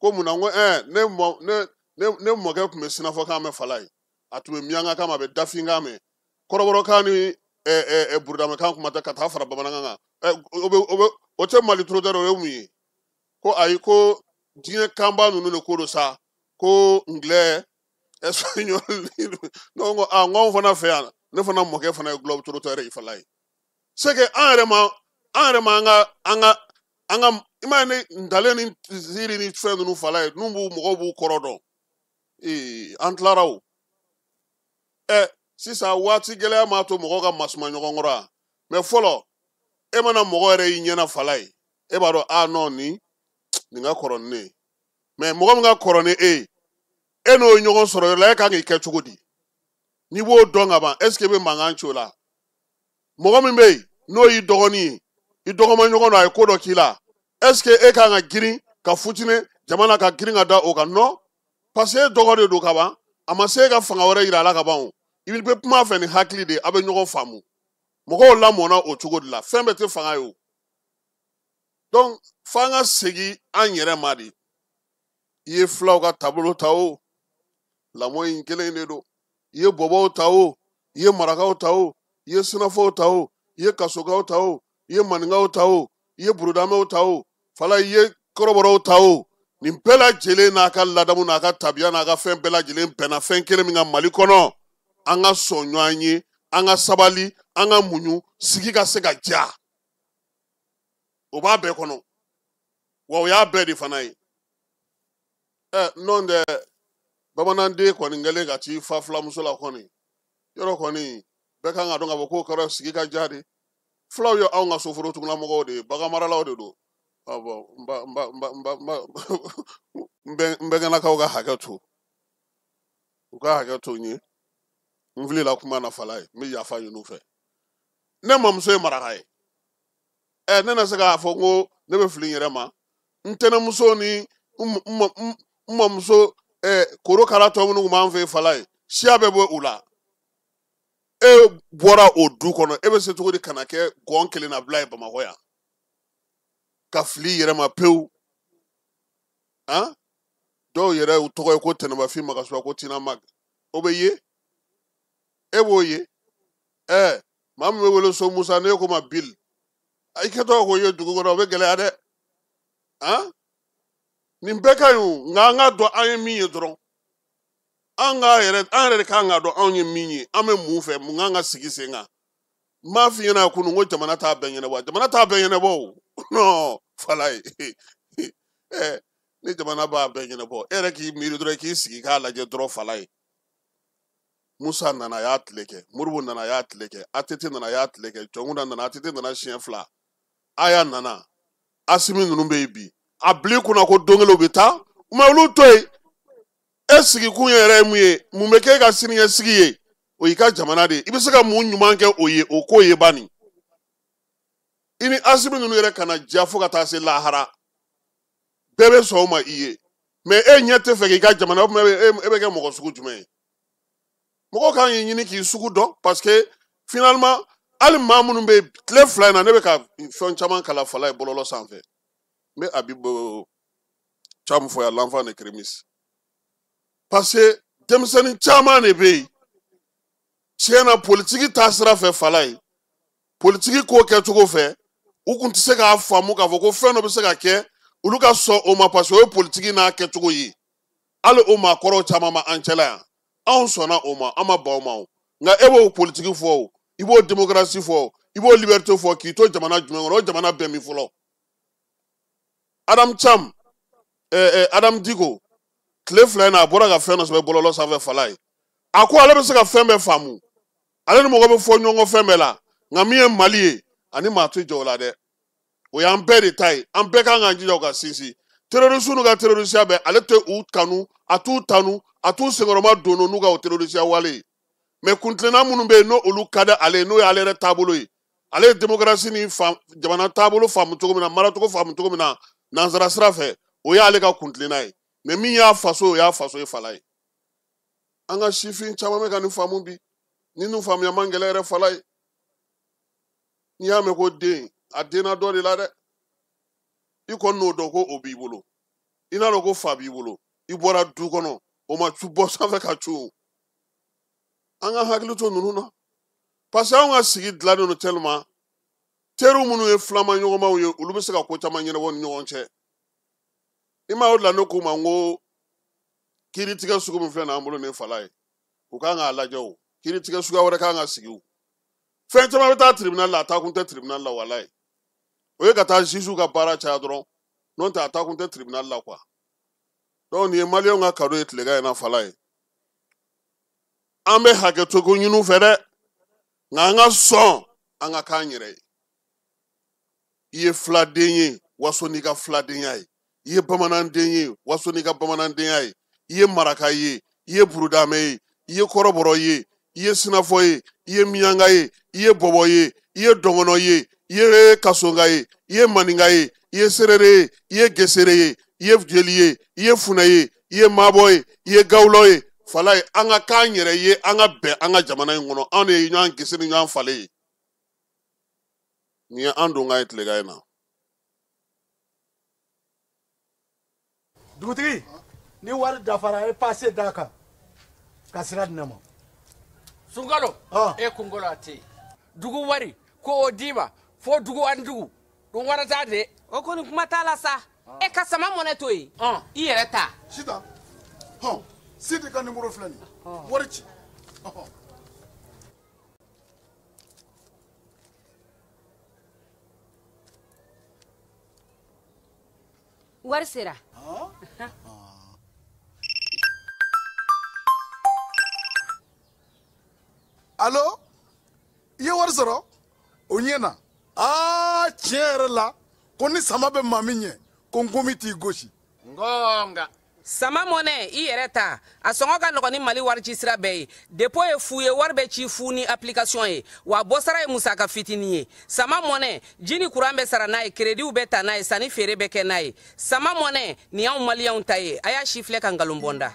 Ko mun na? N ko ne mɔkɛ tun bɛ sinafɔkan mɛn fala ye, a tun bɛ miyankakan mɛn, a bɛ dafinkan mɛn, kɔrɔbɔrɔkan ni burudamɛkan kuma tɛ ka taa fara bamanankan kan. O tɛ Mali trotteur, o ye mun ye? Ko ayi, ko diɲɛ kanba ninnu de ko don sa, ko anglais, espagnol. Ne ko a, n ko anw fana fɛ yan, ne fana mɔkɛ fana ye globe trotteur ye fala ye. C'est que an yɛrɛ ma an ka i m'a ye ne ntalen ni ziiri ni fɛn ninnu fala ye, n'u b'u mɔgɔw b'u kɔrɔ dɔn. An tilara o. Sisan waati gɛlɛya m'a to mɔgɔw ka masuma ɲɔgɔn kɔrɔ wa? Mais fɔlɔ e mana mɔgɔ yɛrɛ y'i ɲɛna fala ye, e b'a dɔn a non nin ka kɔrɔ ni ne ye. Mais mɔgɔ min ka kɔrɔ ni e ye, e n'o ye ɲɔgɔn sɔrɔ yɔrɔ la, e kan k'i kɛ cogo di? N'i b'o dɔn ka ban, est ce que e bɛ mankan ci o la? Mɔgɔ min bɛ yen n'o y'i dɔgɔnin ye, i dɔgɔma ɲɔgɔn don, a ye ko dɔ k'i la, est ce que e kan ka girin ka futinɛ jama la ka girin ka da o kan? Non, parce que e dɔgɔ de don ka ban, a ma se e ka fanga wɛrɛ yira a la ka ban o. I bɛ kuma a fɛ ni hakili de ye, a bɛ ɲɔgɔn faamu. Mɔgɔw lamɔnna o cogo de la, fɛn bɛɛ tɛ fanga ye o. Donc f'an ka segin an yɛrɛ ma de. I ye filaw ka taabolo ta o, lamɔ in kelen de don. I ye bɔbɔw ta o, i ye marakaw ta o, i ye sinafɔw ta o, i ye kasokaw ta o, i ye maninkaw ta o, i ye burudamɛw ta o, fala i ye kɔrɔbɔrɔw ta o, nin bɛɛ lajɛlen n'a ka ladamu n'a ka tabiya n'a ka fɛn bɛɛ lajɛlen bɛnna fɛn kelen min kan Mali kɔnɔ. An ka sɔn ɲɔgɔn ye, an ka sabali, an ka muɲu, sigi ka se ka diya. O b'a bɛɛ kɔnɔ, wa o y'a bɛɛ de fana ye. N'o tɛ bamananden kɔni kɛlen ka t'i fa filamuso la kɔni, yɔrɔ kɔni bɛɛ kan ka dɔn k'a fɔ k'o kɛra sigi ka diya de. Filaw ye anw ka soforotugulamɔgɔw de ye, baganmaralaw de don. Bon, n ba n ba n ba n ba n ba n bɛnkɛnakaw ka hakɛ to, u ka hakɛ to n ye, n filila kuma na fala ye, n bɛ yafa ɲini u fɛ. Ne mamuso ye maraka ye. Ne na se k'a fɔ ko ne bɛ fili n yɛrɛ ma. N tɛnɛmuso ni n mamuso korokara tɔ minnu tun b'an fɛ yen fala ye, siya bɛɛ bɔ u la. E bɔra o du kɔnɔ, e bɛ se cogo di ka na kɛ gɔn kelen na bila ye Bamakɔ yan, ka fili i yɛrɛ ma pewu? Han, dɔw yɛrɛ u tɔgɔ ye ko Tɛnɛbafin Magasuba, ko Tina Mag, o bɛ ye, e b'o ye. Maa min bɛ wele so Musa, n'e ko ma Bill, i kɛtɔ k'o ye dugu kɔnɔ, o bɛ gɛlɛya dɛ. Han, nin bɛɛ ka ɲi o, nka an k'a dɔn an ye min ye dɔrɔn. An k'a yɛrɛ, an yɛrɛ de kan k'a dɔn anw ye min ye, an bɛ mun fɛ, mun kan ka sigi sen kan. N m'a f'i ɲɛna kunun ko jamana t'a bɛɛ ɲɛnabɔ, jamana t'a bɛɛ ɲɛnabɔ o. Non, Falaye. Ni jamana b'a bɛɛ ɲɛnabɔ, e yɛrɛ k'i miiri dɔrɔn, k'i sigi k'a lajɛ dɔrɔn Falaye. Musa nana a y'a tile kɛ, Modibo nana a y'a tile kɛ, ATT nana a y'a tile kɛ, Jɔnkunda nana, ATT nana siɲɛ 2, Aya nana, Asimi ninnu bɛ yen bi. A bil'i kunna ko don kelen u bɛ taa, mais olu to yen. E sigikun yɛrɛ ye mun ye? Mun bɛ kɛ e ka siniɲɛsigi ye? O y'i ka jamana de ye. I bɛ se ka mun ɲuman kɛ o ye, o k'o ye bani. I ni Asimi ninnu yɛrɛ kana diya fo ka taa se lahara. Bɛɛ bɛ sɔn o ma i ye. Mais e ɲɛ tɛ fɛ k'i ka jamana, o tuma e bɛ kɛ mɔgɔ sugu jumɛn ye? Mɔgɔw kan k'i ɲini k'i sugu dɔn, parce que finalement hali maa minnu bɛ yen tile 2 in na, ne bɛ ka fɛn caman kalan Falaye bɔlɔlɔ sanfɛ. N bɛ Habib Thiam fɔ yan, l'enfant de Crémis. Parce que denmisɛnnin caman de bɛ yen, tiɲɛ na politiki taasira fɛ Falaye, politiki ko kɛcogo fɛ, u kun tɛ se k'a faamu k'a fɔ ko fɛn dɔ bɛ se ka kɛ olu ka sɔn o ma, parce que o ye politiki n'a kɛcogo ye. Hali o maakɔrɔw caman ma an cɛla yan, anw sɔnna o ma, an ma ban o ma o. Nka e b'o politiki fɔ o, i b'o démocratie fɔ o, i b'o liberté fɔ, k'i to jamana jumɛn kɔnɔ, o jamana bɛɛ min fɔlɔ. Adam Thiam, Adam Diko, tile 2 in na a bɔra ka fɛn dɔ sɛbɛn bɔlɔlɔ sanfɛ Falaye. A ko ale bɛ se ka fɛn bɛɛ faamu, ale ni mɔgɔ bɛ fɔ ɲɔgɔn kɔ fɛn bɛɛ la, nka min ye Mali ye, ani maa tɛ jɔ o la dɛ. O y'an bɛɛ de ta ye, an bɛɛ kan k'an jija o ka sinsin. Terroriste n'u ka terrorisiya bɛɛ, ale tɛ u kanu, a t'u tanu, a t'u senkɔrɔma don n'u ka o terrorisiya wale ye. Mais kuntilenna minnu bɛ yen n'olu ka di ale ye, n'o y'ale yɛrɛ taabolo ye, ale ye démocratie ni jamana taabolo faamu cogo min na, maracogo faamu cogo min na, nansara sira fɛ, o y'ale ka kuntilenna ye. Mais min y'a faso, o y'a faso ye Falaye. An ka sifin caman bɛ ka nin faamu bi, ni ninnu faamuya man gɛlɛn yɛrɛ Falaye. N'i y'a mɛn ko den, a denna dɔ de la dɛ. I kɔni n'o dɔn ko o b'i bolo, i n'a dɔn ko fa b'i bolo, i bɔra du kɔnɔ, o ma cu bɔ sanfɛ ka cun. An ka hakili to ninnu na, parce que anw ka sigi dilannen don tellement, teriw minnu ye filama ɲɔgɔnmaw ye, olu bɛ se ka ko caman ɲɛnabɔ ni ɲɔgɔn cɛ. I m'a ye o de la ne k'u ma n ko kiiritigɛ sugu min filɛ nin ye an bolo nin ye Falaye, u kan k'a lajɛ o, kiiritigɛ suguya wɛrɛ kan ka sigi o. Fɛn caman bɛ taa tribunal la, a taa kun tɛ tribunal la walayi. O ye ka taa juge ka baara caya dɔrɔn, n'o tɛ a taa kun tɛ tribunal la quoi. Donc nin ye maliyɛnw ka cadeau ye tilegan in na Falaye. An bɛ hakɛto ko ɲini u fɛ dɛ, nka an ka sɔn an ka k'an yɛrɛ ye. I ye filaden ye, waso n'i ka filadenya ye. I ye bamananden ye, waso n'i ka bamanandenya ye. I ye maraka ye, i ye burudamɛ ye, i ye kɔrɔbɔrɔ ye, i ye sinafɔ ye, i ye miyanka ye, i ye bɔbɔ ye, i ye dɔngɔnɔ ye, i ye kasonka ye, i ye maninka ye, i ye serere ye, i ye gesere ye, i ye jeli ye, i ye funɛ ye, i ye maabɔ ye, i ye gawulɔ ye. Falaye, an ka k'an yɛrɛ ye, an ka bɛn an ka jamana in kɔnɔ, anw de ye ɲɔgɔn gese ni ɲɔgɔn falen ye. Nin ye an donkan ye tilegan in na. Dugutigi, ni wari dafara, e passe d'a kan ka sira di ne ma. Sunkalo, e kunkolo a tɛ yen. Dugu wari ko o d'i ma fo dugu ani dugu, dun wara t'a de. O kɔni kuma t'a la sa. E ka sama mɔnɛ to yen, i yɛrɛ ta. Sitan, hɔn, Sidi ka nimoro filɛ nin ye, wari ci. Wari sera. Alo, i ye wari sɔrɔ? O ɲɛna. Aa, tiɲɛ yɛrɛ la, ko ni sama bɛ maa min ɲɛ, ko nkomi t'i gosi. Ngonga. Sama mɔnɛ, i yɛrɛ ta. A sɔngɔ ka nɔgɔn ni Mali wari ci sira bɛɛ ye. Dépôt ye fu ye, wari bɛ ci fu ni application ye. Wa bɔsara ye musaka fitinin ye. Sama mɔnɛ, ji ni kuran bɛ sara n'a ye, créditw bɛ ta n'a ye, sanni feere bɛ kɛ n'a ye. Sama mɔnɛ, nin y'anw maliyɛnw ta ye. A y'a si filɛ ka nkalon bɔ n da.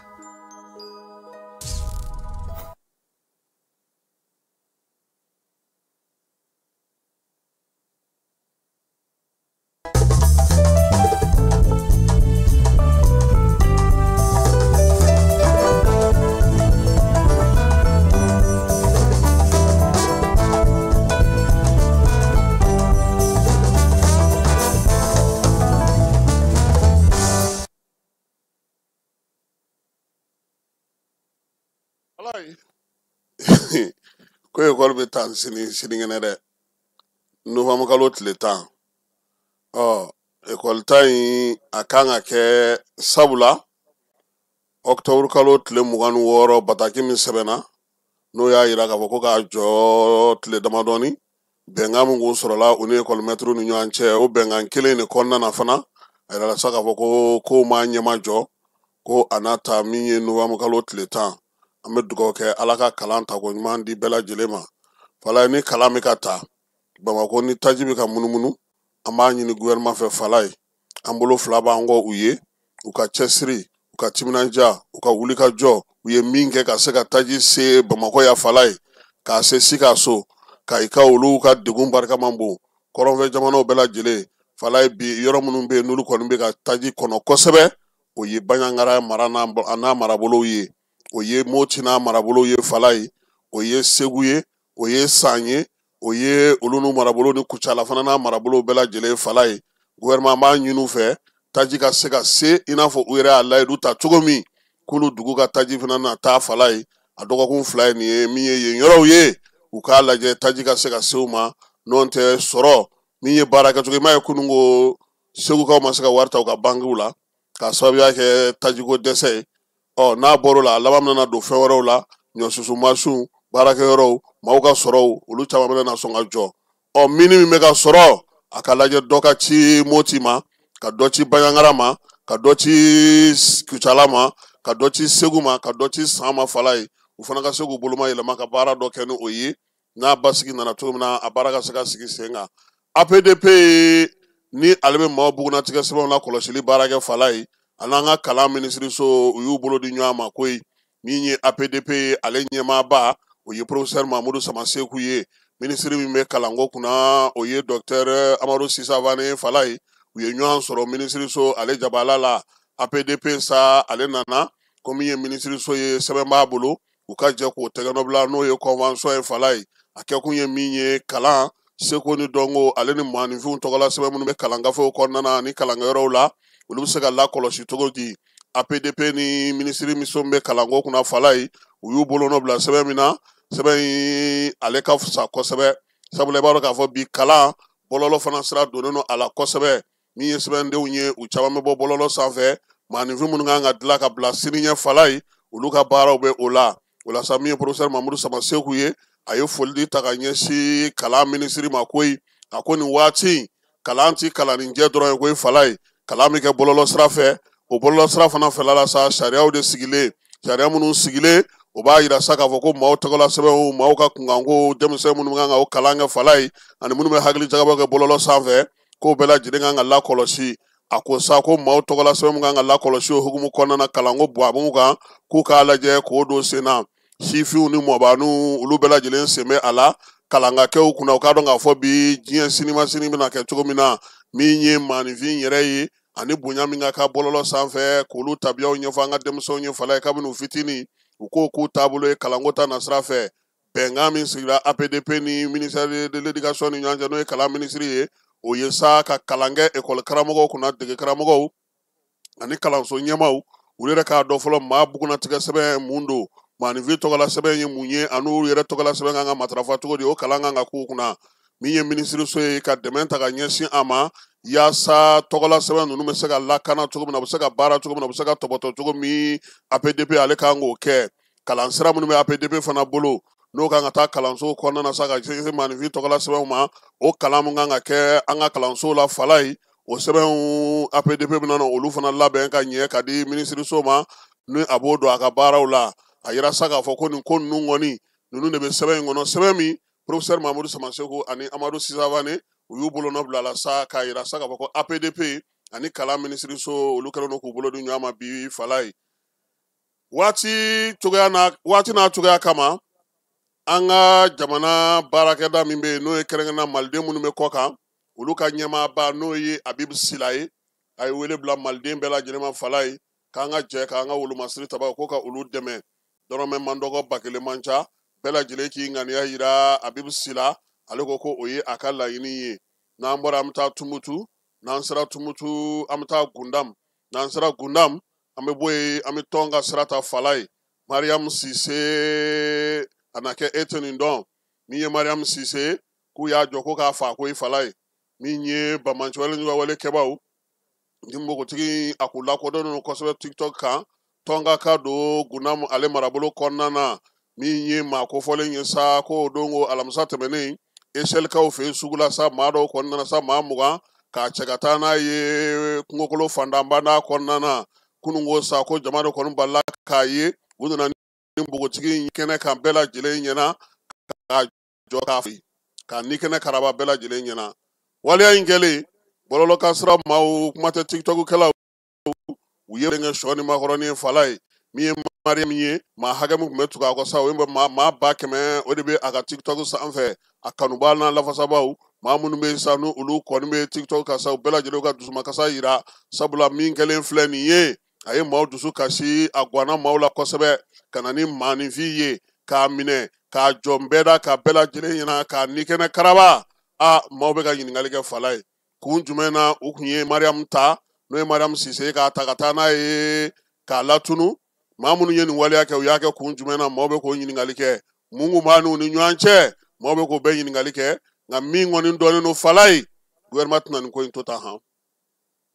Ko ekɔli bɛ taa sini sinikɛnɛ dɛ, nowanburu kalo tile 10. Ɔ, ekɔli ta in a kan ka kɛ, sabula ɔkutɔburu kalo tile 26, bataki min sɛbɛnna, n'o y'a yira k'a fɔ ko k'a jɔ tile damadɔni, bɛnkan min kun sɔrɔla u ni ekɔlimɛtiriw ni ɲɔgɔn cɛ, o bɛnkan kelen de kɔnɔna na fana, a yirala sa k'a fɔ ko kow ma ɲɛmajɔ, ko a n'a ta min ye nowanburu kalo tile 10. An bɛ dugawu kɛ, Ala ka kalan tako ɲuman di bɛɛ lajɛlen ma. Falaye, ni kalan bɛ ka ta Bamakɔ, ni taji bɛ ka munumunu, an b'a ɲini gouvernement fɛ, Falaye, an bolo fila b'an kɔ u ye, u ka cɛsiri, u ka timinandiya, u ka wulikajɔ. U ye min kɛ ka se ka taji se Bamakɔ yan, Falaye, k'a se Sikaso, ka i ka olu ka degun barika man bon. Kɔrɔnfɛ jamanaw bɛɛ lajɛlen, Falaye, bi yɔrɔ minnu bɛ yen n'olu kɔni bɛ ka taji kɔnɔ kosɛbɛ, o ye Banjagara mara n'a marabolow ye, o ye Moti n'a marabolow ye, Falaye, o ye Segu ye, o ye San ye, o ye olu n'u marabolo ni Kucala fana n'a marabolow bɛɛ lajɛlen, Falaye. Gouvernement b'a ɲini u fɛ, taji ka se ka se i n'a fɔ u yɛrɛ y'a layidu ta cogo min, k'olu dugu ka taji fana na taa, Falaye. A dɔgɔkun 2 ye nin ye, min ye yen yɔrɔw ye, u k'a lajɛ taji ka se ka se u ma. N'o tɛ sɔrɔ min ye baara kɛcogo i m'a ye, kunun ko Segukaw ma se ka wari ta u ka bankiw la k'a sababuya kɛ tajiko dɛsɛ ye. Ɔ, n'a bɔr'o la, a laban bɛna don fɛn wɛrɛw la, ɲɔsusu mansinw, baarakɛyɔrɔw, maaw ka sɔrɔw, olu caman bɛna na sɔn ka jɔ. Ɔ, mini min bɛ ka sɔrɔ, a ka lajɛ dɔ ka ci Moti ma, ka dɔ ci Banjagara ma, ka dɔ ci Kucala ma, ka dɔ ci Segu ma, ka dɔ ci San ma, Falaye, u fana ka se k'u boloma yɛlɛma ka baara dɔ kɛ ni o ye, n'a basigi nana cogo min na, a baara ka se ka sigi sen kan. APDP ni ale bɛ maaw bugunnatigɛ sɛbɛnw la kɔlɔsili baara kɛ, Falaye, a n'an ka kalan minisiriso, u y'u bolo di ɲɔgɔn ma koyi. Min ye APDP ye, ale ɲɛmaaba, o ye professeur Mamudu Samaseku ye. Minisiri min bɛ kalanko kunna, o ye docteur Amadu Sisavane, Falaye. U ye ɲɔgɔn sɔrɔ minisiriso ale jabala la. APDP sa, ale nana ko min ye minisiriso ye, sɛbɛn b'a bolo, u ka jɛ k'o tɛgɛnɔ bila, n'o ye convention ye, Falaye. A kɛkun ye min ye, kalan seko ni dɔnko ale ni maaninfinw tɔgɔla sɛbɛn minnu bɛ kalan gafew kɔnɔna na ni kalankɛyɔrɔw la, olu bɛ se ka lakɔlɔsi cogo di. APDP ni minisiri min bɛ kalanko kunna, Falaye, u y'u bolonɔ bila sɛbɛn min na, sɛbɛn in ale ka fisa kosɛbɛ, sabula i b'a dɔn k'a fɔ bi kalan bɔlɔlɔ fana sira donnen don a la kosɛbɛ. Min ye sɛbɛndenw ye, u caman bɛ bɔ bɔlɔlɔ sanfɛ. Maaninfin minnu kan ka dilan ka bila sini ɲɛ, Falaye, olu ka baaraw bɛ o la. O la sa, min ye professeur Mamudu Samaseku ye, a ye foli ta ka ɲɛsin kalan minisiri ma koyi. A ko nin waati kalan ti kalanninjɛ dɔrɔn ye koyi, Falaye. Kalan bɛ kɛ bɔlɔlɔ sira fɛ. O bɔlɔlɔ sira fana fɛla la sa, sariyaw de sigilen, sariya minnu sigilen, o b'a yira sa k'a fɔ ko maaw tɔgɔla sɛbɛnw, maaw ka kunkanko, denmisɛn minnu kan ka o kalan kɛ, Falaye, ani minnu bɛ hakili jagabɔ kɛ bɔlɔlɔ sanfɛ, k'o bɛɛ lajɛlen kan ka lakɔlɔsi. A ko sa ko maaw tɔgɔla sɛbɛn min kan ka lakɔlɔsi o hukumu kɔnɔna na, kalanko bɔn kan, k'u k'a lajɛ k'o don sen na. Sifinw ni mɔbaniw, olu bɛɛ lajɛlen sen bɛ a la kalan ka kɛ u kunna. U k'a dɔn k'a fɔ bi diɲɛ sinima sini bɛna kɛ cogo min na, min ye maaninfin yɛrɛ ye ani bonya min ka kan bɔlɔlɔ sanfɛ, k'olu tabiyaw ɲɛfɔ an ka denmisɛnw ye, Falaye, kabini u fitinin, u k'o k'u taabolo ye kalanko ta nasira fɛ. Bɛnkan min sigira APDP ni ministère de l'éducation ni ɲɔgɔn cɛ, n'o ye kalan minisiri ye, o ye sa ka kalan kɛ ekɔli karamɔgɔw kunna, dege karamɔgɔw ani kalanso ɲɛmaaw, olu yɛrɛ k'a dɔn fɔlɔ maa bugunnatigɛ sɛbɛn mun don, maaninfin tɔgɔla sɛbɛn ye mun ye, ani u yɛrɛ tɔgɔla sɛbɛn kan ka matarafa cogo di. O kalan kan ka k'u kunna. Min ye minisiriso ye, ka dɛmɛ ta ka ɲɛsin a ma, yaasa tɔgɔla sɛbɛn ninnu bɛ se ka lakana cogo min na, u bɛ se ka baara cogo min na, u bɛ se ka tɔbɔtɔ cogo min, APDP ale kan k'o kɛ. Kalansira minnu bɛ APDP fana bolo, n'o kan ka taa kalanso kɔnɔna na sa ka se maaninfin tɔgɔla sɛbɛnw ma, o kalan min kan ka kɛ an ka kalansow la, Falaye, o sɛbɛnw APDP bɛna na olu fana labɛn ka ɲɛ ka di minisiriso ma, ni a b'o don a ka baaraw la. A yira sa k'a fɔ ko nin ko ninnu kɔni, ninnu de bɛ sɛbɛn in kɔnɔ, sɛbɛn min professeur Mamudu Samaseku ani Amadu Sisavane, u y'u bolonɔ bila la sa, k'a yira sa k'a fɔ ko APDP ani kalan minisiriso, olu kɛlen don k'u bolo di ɲɔgɔn ma bi, Falaye. Waati cogoya n'a waati n'a cogoya kama, an ka jamana baarakɛda min bɛ yen, n'o ye kɛrɛnkɛrɛnnenya maliden minnu bɛ kɔ kan, olu ka ɲɛmaaba, n'o ye Abibu Sila ye, a ye wele bila maliden bɛɛ lajɛlen ma, Falaye, k'an ka jɛ k'an ka wolomasiri tabaw ko ka olu dɛmɛ. Dɔrɔmɛ man dɔgɔ, 1000 man ca, bɛɛ lajɛlen k'i ŋaniya yira Abibu Sila. Ale ko ko o ye a ka laɲini ye. N'an bɔra, an bɛ taa Tumutu. N'an sera Tumutu, an bɛ taa Gundam. N'an sera Gundam, an bɛ bɔ yen, an bɛ tɔn ka sira ta, Falaye. Mariam Sise a na kɛ e tɛ nin dɔn. Min ye Mariam Sise k'u y'a jɔ ko k'a fa ko i fala ye. Min ye bamanciwale ɲumanwale kɛbaw ni npogotigi a k'u lakodɔnnen don kosɛbɛ TikTok kan, Tɔnka ka don Gunamu ale marabolo kɔnɔna na. Min ye maa kofɔlen ye sa, ko o don ko alamisa tɛmɛnen Eselikaw fɛ yen sugu la sa, maa dɔw kɔni nana sa, maa 20 k'a cɛ ka taa n'a ye kungokolo fantanbanda kɔnɔna na. Kunun ko sa ko jama dɔ kɔni balila k'a ye, u nana ni npogotigi in kɛnɛ kan bɛɛ lajɛlen ɲɛna, k'a jɔ k'a fili k'a ni kɛnɛ karaba bɛɛ lajɛlen ɲɛna. Waleya in kɛlen bɔlɔlɔkan sira maaw, kuma tɛ TikTok-kɛlaw, u ye kɛ sɔ ni makɔrɔni fala ye. Min ye Mariam ye, maa hakɛ min tun bɛ tugu a kɔ sa, o ye maa 100,000, o de bɛ a ka TikTok sanfɛ. A kanubaa n'a lafasabaw, maa minnu bɛ sa n'u olu kɔni bɛ TikTok kan sa, u bɛɛ lajɛlen ka dusumakasa yira, sabula min kɛlen filɛ nin ye, a ye maaw dusu kasi, a ganna maaw la kosɛbɛ, ka na ni maaninfin ye k'a minɛ k'a jɔ bɛɛ da ka bɛɛ lajɛlen ɲɛna k'a ni kɛnɛ karaba. A maaw bɛ ka ɲininkali kɛ fala ye, kun jumɛn na u kun ye Mariam ta, n'o ye Mariam Sise, k'a ta ka taa n'a ye k'a latunu. Maa minnu ye nin waleya kɛ, u y'a kɛ kun jumɛn na, maaw bɛ k'o ɲininkali kɛ. Mun kun b'a n'u ni ɲɔgɔn cɛ, maaw bɛ k'o bɛɛ ɲininkali kɛ. Nka min kɔni dɔnnen don fala ye, gouvernement tɛna nin ko in to tan han.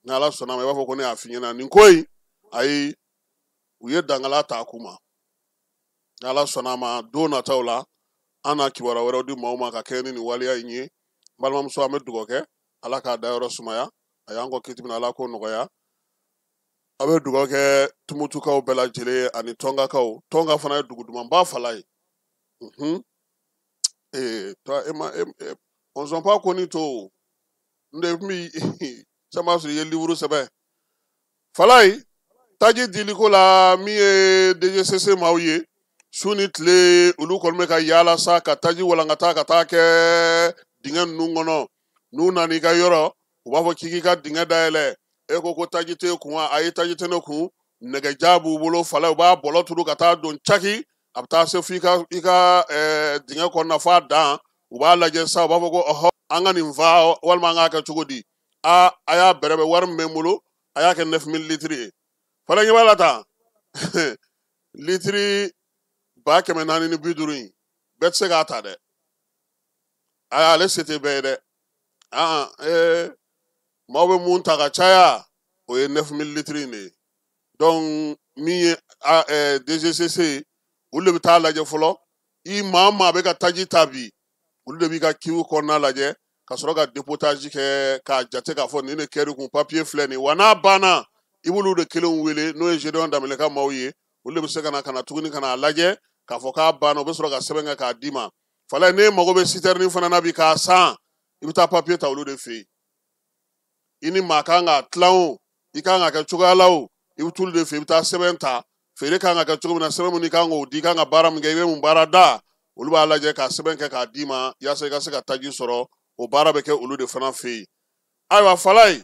Ni Ala sɔnna ma, i b'a fɔ ko ne y'a f'i ɲɛna nin ko in, ayi, u ye dangala ta a kun ma. Ni Ala sɔnna ma, don nataw la an na kibaruya wɛrɛw di maaw ma ka kɛɲɛ ni nin waleya in ye. N balimamuso, an bɛ dugawu kɛ Ala k'a dayɔrɔ sumaya, a y'an kɔ kiti min na, Ala k'o nɔgɔya. A bɛ dugawu kɛ Tumutukaw bɛɛ lajɛlen ani Tɔnkakaw. Tɔnka fana ye dugu dumanba fala ye. Toi, e ma, e, on s'en pas connu to. N de mi, ça m'a sɔrɔ i ye livre sɛbɛn. Fala ye, taji diliko la, min ye DGCC maaw ye, su ni tile olu kɔni bɛ ka yaala sa ka taji walankata ka taa kɛ dingɛ ninnu kɔnɔ. N'u nana i ka yɔrɔ, u b'a fɔ k'i k'i ka dingɛ dayɛlɛ. E ko ko taji t'e kun wa? Ayi, taji tɛ ne kun. Nɛgɛja b'u bolo fala, u b'a bɔlɔ turu ka taa don caki, a bɛ taa se f'i ka i ka dingɛ kɔnɔna f'a dan. U b'a lajɛ sa, u b'a fɔ ko ɔhɔ, an ka nin fa walima an k'a kɛ cogo di? A a y'a bɛrɛbɛn, wari min bɛ n bolo, a y'a kɛ 9000 litiri ye. Fala ɲɛ b'a la tan, litiri 450 in bɛɛ tɛ se k'a ta dɛ. Ayi, ale se tɛ bɛɛ ye dɛ. Maaw bɛ mun ta ka caya, o ye 9000 litiri in de ye. Donc min ye DGCC ye, olu de bɛ taa lajɛ fɔlɔ. I maa maa bɛ ka taji ta bi, olu de b'i ka kiw kɔnɔna lajɛ ka sɔrɔ ka dépotage kɛ k'a jate k'a fɔ nin de kɛr'i kun, papier filɛ nin wa. N'a banna, i b'olu de kelenw wele, n'o ye Gédéon Danbɛlɛ ka maaw ye, olu de bɛ se ka na ka na tuguni ka n'a lajɛ k'a fɔ k'a banna, u bɛ sɔrɔ ka sɛbɛn kɛ k'a d'i ma. Fala, n'e mago bɛ citerne fana na bi k'a san, i bɛ taa papier ta olu de fɛ yen. I ni maa kan k'a tilan o, i kan ka kɛ cogoya la o, i bɛ t'olu de fɛ yen, i bɛ taa sɛbɛn ta. Feere kan ka kɛ cogo min na, sɛbɛn min i kan k'o di, i kan ka baara min kɛ, i bɛ mun baara da, olu b'a lajɛ k'a sɛbɛn kɛ k'a d'i ma yaasa i ka se ka taji sɔrɔ. O baara bɛ kɛ olu de fana fɛ yen. Ayiwa fala ye,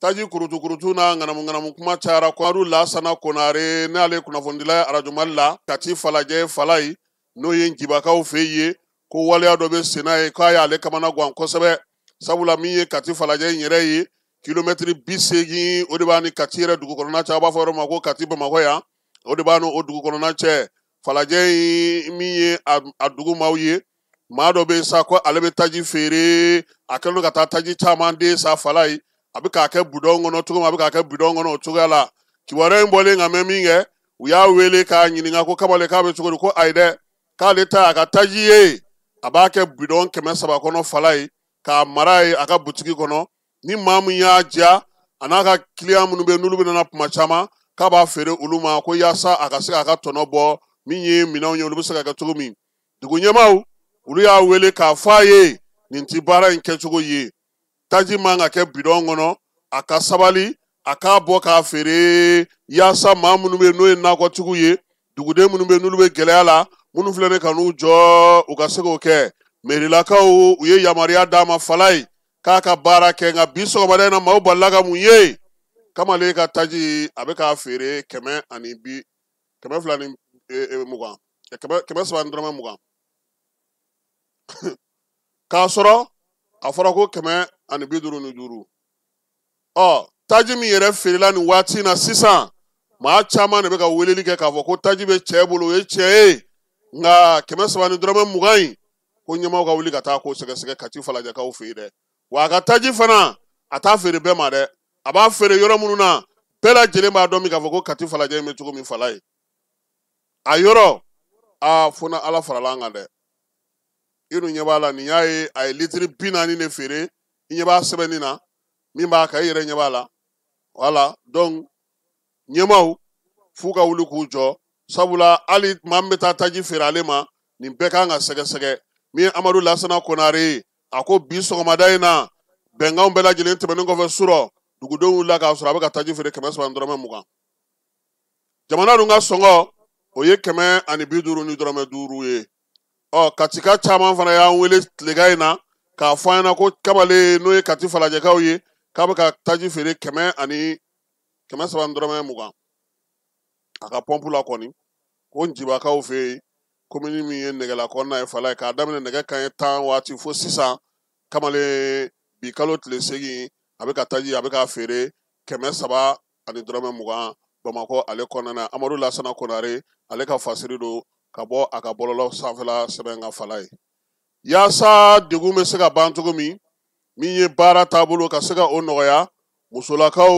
taji kurutu kurutu n'a ŋanamu ŋanamu kuma cayara. Kwadu Lasana Konare, n'ale kunnafonidila ye arajo Mali la Kati Falajɛ, fala ye, n'o ye Njibakaw fɛ yen, ko waleya dɔ bɛ senna ye k'a y'ale kamana gan kosɛbɛ, sabula min ye Kati Falajɛ in yɛrɛ ye, kilomɛtiri 80 o de b'a ni Kati yɛrɛ dugu kɔnɔna cɛ. A b'a fɔ yɔrɔ ma ko Kati Bamakɔ yan, o de b'a n'o dugu kɔnɔna cɛ. Falajɛ in min ye a dugu maaw ye, maa dɔ bɛ sa ko ale bɛ taji feere, a kɛlen don ka taa taji caman den sa fala ye, a bɛ k'a kɛ bidɔn kɔnɔ cogo min, a bɛ k'a kɛ bidɔn kɔnɔ o cogoya la. Kibaruya in bɔlen ka mɛn min kɛ, u y'a wele k'a ɲininka ko kamalen k'a bɛ cogo di? Ko ayi dɛ, k'ale ta a ka taji ye, a b'a kɛ bidɔn 300 kɔnɔ fala ye, k'a mara ye a ka butigi kɔnɔ. Ni maa min y'a diya, a n'a ka kiliyan minnu bɛ yen n'olu bɛ nana kuma caman, k'a b'a feere olu ma, ko yaasa a ka se k'a ka tɔnɔ bɔ. Min ye minɛnw ye, olu bɛ se ka kɛ cogo min, dugu ɲɛmaaw olu y'a wele k'a fɔ a ye nin ti baara in kɛcogo ye, taji man ka kɛ bidɔn kɔnɔ, a ka sabali, a k'a bɔ k'a feere yaasa maa minnu bɛ yen n'o ye nakɔtigiw ye, duguden minnu bɛ yen n'olu bɛ gɛlɛya la, minnu filɛ nin ka n'u jɔ, u ka se k'o kɛ. Mɛrilakaw u ye yamaruya d'a ma fala ye k'a ka baara kɛ. Nka bi sɔgɔmada in na, maaw balila ka mun ye? Kamalen ka taji, a bɛ k'a feere kɛmɛ ani bi 220, 320, k'a sɔrɔ a fɔra ko 155. Ɔ taji min yɛrɛ feerela nin waati in na sisan, Maa caman de bɛ ka weleli kɛ k'a fɔ ko taji bɛ cɛ bolo, o ye tiɲɛ ye, nka 320 in, ko ɲɛmaaw ka wuli ka taa ko sɛgɛsɛgɛ Kati Falajɛkaw fɛ yen dɛ. Wa a ka taji fana, a t'a feere bɛɛ ma dɛ, a b'a feere yɔrɔ minnu na, bɛɛ lajɛlen b'a dɔn min k'a fɔ ko Kati Falajɛ in bɛ cogo min fala ye. A yɔrɔ a fo na Ala farala an kan dɛ. I dun ɲɛ b'a la, nin y'a ye, a ye litiri 40 de feere. I ɲɛ b'a sɛbɛnni na min b'a kan, i yɛrɛ ɲɛ b'a la. Voilà, donc ɲɛmaaw f'u ka wuli k'u jɔ, sabula hali maa min bɛ taa taji feere ale ma, nin bɛɛ kan ka sɛgɛsɛgɛ. Min ye Amadu Lasana Konare ye, a ko bi sɔgɔmada in na, bɛnkanw bɛɛ lajɛlen tɛmɛnen kɔfɛ surɔ, dugudenw wulila k'a sɔrɔ a bɛ ka taji feere 320. Jamana dun ka sɔngɔ o ye 155 ye. Ɔ Katika caman fana y'an wele tilegan in na k'a fɔ an ɲɛna ko kamalen n'o ye Kati Falajɛkaw ye, k'a bɛ ka taji feere 320 a ka pɔnpu la kɔni. Ko Njibakaw fɛ yen, komini min ye nɛgɛla kɔnɔna ye fala ye, k'a daminɛ nɛgɛ kanɲɛ 10 waati fo sisan, kamalen bi kalo tile 8, a bɛ ka taji, a bɛ k'a feere 320 Bamakɔ ale kɔnɔna na. Amadu Lasana Konare ale ka fasiri don ka bɔ a ka bɔlɔlɔ sanfɛla sɛbɛn ka fala ye. Yaasa degun bɛ se ka ban cogo min, min ye baara taabolo ka se ka o nɔgɔya, musolakaw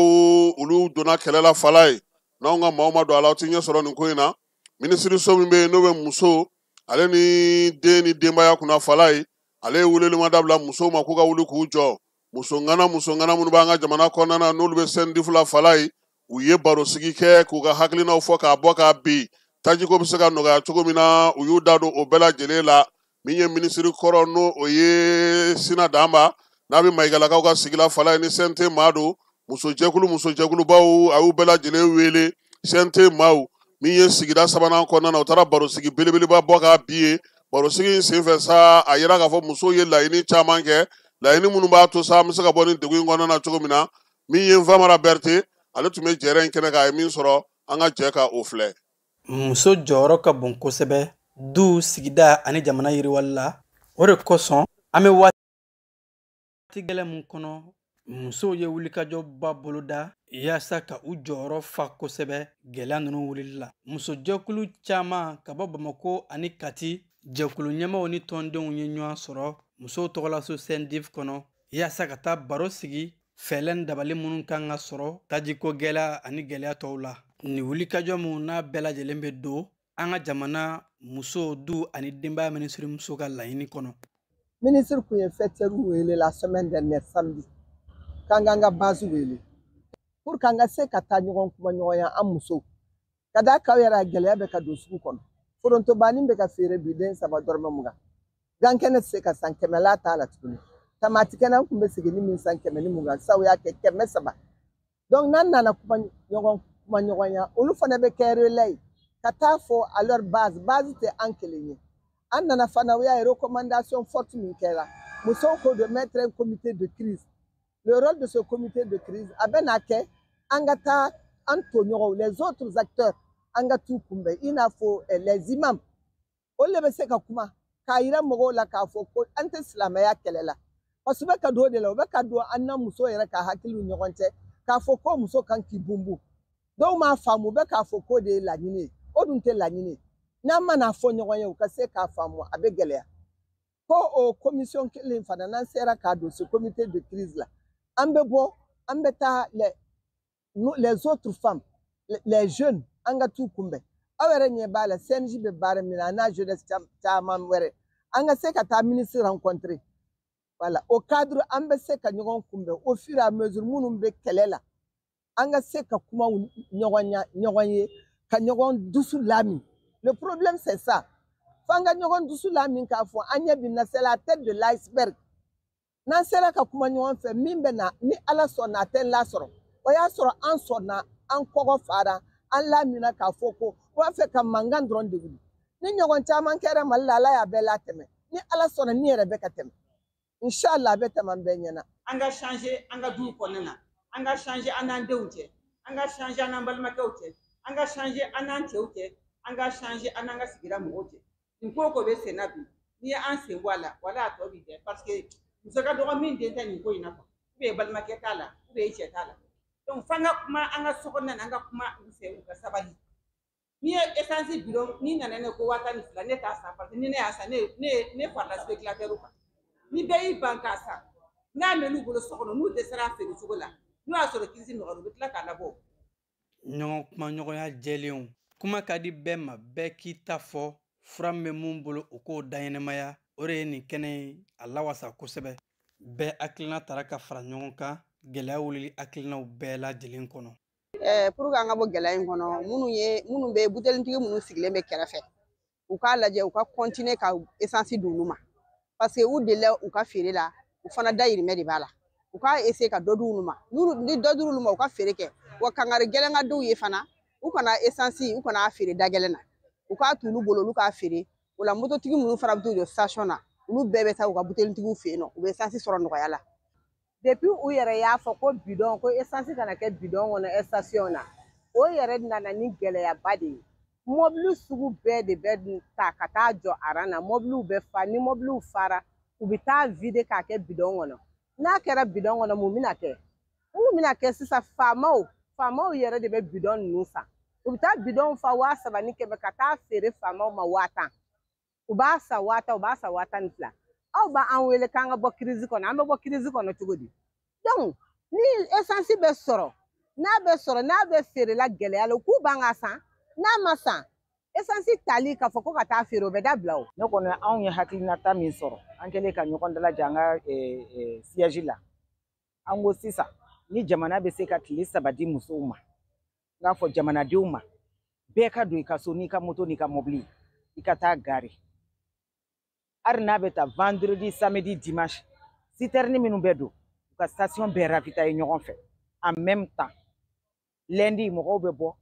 olu donna kɛlɛ la fala ye. N'anw ka maaw ma don a la, aw tɛ ɲɛ sɔrɔ nin ko in na. Minisiriso min bɛ yen n'o bɛ muso ale ni den ni denbaya kunna fala ye, ale ye welelima dabila musow ma k'u ka wuli k'u jɔ. Muso ŋana minnu b'an ka jamana kɔnɔna na, n'olu bɛ SYNDIF la fala ye, u ye barosigi kɛ k'u ka hakilinaw fɔ k'a bɔ k'a bin tajiko bɛ se ka nɔgɔya cogo min na, u y'u da don o bɛɛ lajɛlen la. Min ye minisiri kɔrɔ n'o o ye Sina Danba, n'a bɛ Mayigalakaw ka sigi la fala ye, ni CNT maa don, musojɛkulubaw a y'u bɛɛ lajɛlen wele. CNT maaw min ye sigida sabanan kɔnɔna na, u taara barosigi belebeleba bɔ k'a bi ye. Barosigi in senfɛ sa, a yira k'a fɔ musow ye laɲini caman kɛ, laɲini minnu b'a to sa an bɛ se ka bɔ nin degun in kɔnɔna na cogo min na. Min ye Nfamara Berete, ale tun bɛ jɛrɛ in kɛnɛ kan, a ye min sɔrɔ, an ka jɛ ka o filɛ. Muso jɔyɔrɔ ka bon kosɛbɛ du, sigida ani jamana yiriwali la. O de kosɔn an bɛ waati gɛlɛn mun kɔnɔ, musow ye wulikajɔba boloda yaasa ka u jɔyɔrɔ fa kosɛbɛ gɛlɛya ninnu wulili la. Musojɛkulu caman ka bɔ Bamakɔ ani Kati, jɛkulu ɲɛmaaw ni tɔndenw ye ɲɔgɔn sɔrɔ musow tɔgɔlaso SYNDIF kɔnɔ yaasa ka taa baro sigi fɛɛrɛ ni dabali minnu kan ka sɔrɔ tajiko gɛlɛya ani gɛlɛya tɔw la. Nin wulikajɔ minnu n'a bɛɛ lajɛlen bɛ don an ka jamana muso, du ani denbaya minisirimuso ka laɲini kɔnɔ. Minisiri kun ye fɛtɛriw wele la semaine dernière samedi, k'an k'an ka base wele pour k'an ka se ka taa ɲɔgɔn kuma ɲɔgɔnya an musow ka d'a kan yɛrɛ, a gɛlɛya bɛ ka don sugu kɔnɔ. Forontobani bɛ ka feere bi den 3 20, gan kɛnɛ tɛ se ka san 100 la t'a la tuguni. Tamati kɛnɛ an kun bɛ segin ni min san 120, sisan o y'a kɛ 300. Donc n'an nana kuma ɲɔgɔnya, olu fana bɛ kɛ relais ye ka taa fɔ à leur base. Base tɛ an kelen ye. An nana fana, u y'a ye recommandation forte min kɛra musow ko de mettre un comité de crise. Le rôle de ce comité de crise, a bɛ n'a kɛ an ka taa an tɔɲɔgɔnw, les autres acteurs, an ka t'u kunbɛn, i n'a fɔ les imams. Olu de bɛ se ka kuma k'a yira mɔgɔw la k'a fɔ ko an tɛ silamɛya kɛlɛ la, parce que u bɛ ka don o de la, u bɛ ka don an na muso yɛrɛ ka hakiliw ɲɔgɔn cɛ k'a fɔ ko muso kan k'i bunbun. Dɔw m'a faamu, u bɛ k'a fɔ k'o de ye laɲini ye, o dun tɛ laɲini ye. N'an mana fɔ ɲɔgɔn ye, u ka se k'a faamu, a bɛ gɛlɛya. Ko o commission kelen fana, n'an sera k'a don ce comité de crise la, an bɛ bɔ, an bɛ taa les autres femmes, les jeunes, an ka t'u kunbɛn. Aw yɛrɛ ɲɛ b'a la, CNJ bɛ baara min na, a n'a jeunesse caman wɛrɛ, an ka se ka taa ministre rencontrer. Voilà, au cadre, an bɛ se ka ɲɔgɔn kunbɛn au fur et à mesure minnu bɛ kɛlɛ la, an ka se ka kuma ɲɔgɔn ye, ka ɲɔgɔn dusu lamin. Le problème c'est ça, f'an ka ɲɔgɔn dusu lamin k'a fɔ an ɲɛ bɛ na, c'est la tête de l'iceberg. N'an sera ka kuma ɲɔgɔn fɛ, min bɛ na ni Ala sɔnna a tɛ lasɔrɔ, o y'a sɔrɔ an sɔnna, an kɔgɔ fara, an lamina k'a fɔ ko u b'a fɛ ka mankan dɔrɔn de wuli. Ni ɲɔgɔn caman kɛra Mali la, Ala y'a bɛɛ latɛmɛ. Ni Ala sɔnna, ni yɛrɛ bɛ ka tɛmɛ, inshallah a bɛ tɛmɛ an bɛɛ ɲɛna. An ka changer an ka duw kɔnɔna na, an ka changer an n'an denw cɛ, an ka changer an n'an balimakɛw cɛ, an ka changer an n'an cɛw cɛ, an ka changer an n'an ka sigida mɔgɔw cɛ. Nin ko o ko bɛ sen na bi, n'i ye an sen bɔ a la, wala a tɔ b'i jɛ, parce que muso ka dɔgɔ min den tɛ nin ko in na quoi, ou bien balimakɛ t'a la, ou bien i cɛ t'a la. Donc f'an ka kuma an ka so kɔnɔna na, an ka kuma u fɛ, u ka sabali. N'i ye essence bidon, n'i nana ne ko 12,000, ne t'a san, parce que ni ne y'a san, ne farala spéculateur kan. Ni bɛɛ y'i ban k'a san, n'a mɛn'u bolo so kɔnɔ, n'u dɛsɛra a feere cogo la, n'o y'a sɔrɔ crise nɔgɔyara, u bɛ tila k'a labɔ. Ɲɔgɔn kumaɲɔgɔnya jɛlenw, kuma ka di bɛɛ ma, bɛɛ k'i ta fɔ, fura min bɛ mun bolo o k'o daɲɛnɛmaya, o de ye nin kɛnɛ ye a lawasa kosɛbɛ. Bɛɛ hakilina tara ka fara ɲɔgɔn kan gɛlɛya wulili hakilinaw bɛɛ lajɛlen kɔnɔ. Pour que an ka bɔ gɛlɛya in kɔnɔ, minnu bɛ butelintigi minnu sigilen bɛ kɛrɛfɛ, u k'a lajɛ u ka continuer ka essence di olu ma, parce que u delila u ka feere la, u fana dayirimɛ de b'a la. U k'a essayer ka dɔ di olu ma, ni dɔ dir'olu ma, u ka feere kɛ. Wa kangari gɛlɛn ka d'u ye fana, u kana essence, u kana feere da gɛlɛn na, u k'a t'olu bolo, olu k'a feere. O la mototigi minnu fana bɛ t'u jɔ station na, olu bɛɛ bɛ taa u ka butelintigiw fɛ yen nɔ, u bɛ essence sɔrɔ nɔgɔya la. Depuis u yɛrɛ y'a fɔ ko bidon, ko essence kana kɛ bidon kɔnɔ station na, o yɛrɛ nana ni gɛlɛyaba de ye. Mɔbili sugu bɛɛ de bɛ ta ka taa jɔ aran na, mɔbiliw bɛ fa, ni mɔbiliw fara, u bɛ taa vider k'a kɛ bidon kɔnɔ. N'a kɛra bidon kɔnɔ, mun bɛna kɛ? Mun bɛna kɛ sisan? Faamaw yɛrɛ de bɛ bidon ninnu san. U bɛ taa bidon fa 3100 ka taa feere faamaw ma 10,000. U b'a san 10,000, u b'a san 12,000. Aw b'an wele k'an ka bɔ crise kɔnɔ, an bɛ bɔ crise kɔnɔ cogo di? Donc ni essence bɛ sɔrɔ, n'a bɛ sɔrɔ, n'a bɛ feerela gɛlɛya la, u k'u ban k'a san. N'a ma san, essence tali k'a fɔ ko ka taa feere, o bɛ dabila o. Ne kɔni, anw ye hakilinata min sɔrɔ, an kɛlen ka ɲɔgɔn dalajɛ an ka siège la, an ko sisan ni jamana bɛ se ka tile 3 di musow ma, n k'a fɔ jamanadenw ma, bɛɛ ka don i ka so n'i ka moto n'i ka mobili, i ka taa gare. Hali n'a bɛ taa vendredi, samedi, dimanche, citerne minnu bɛ don, u ka station bɛɛ ravitailler ɲɔgɔn fɛ en même temps. Lundi mɔgɔw bɛ bɔ,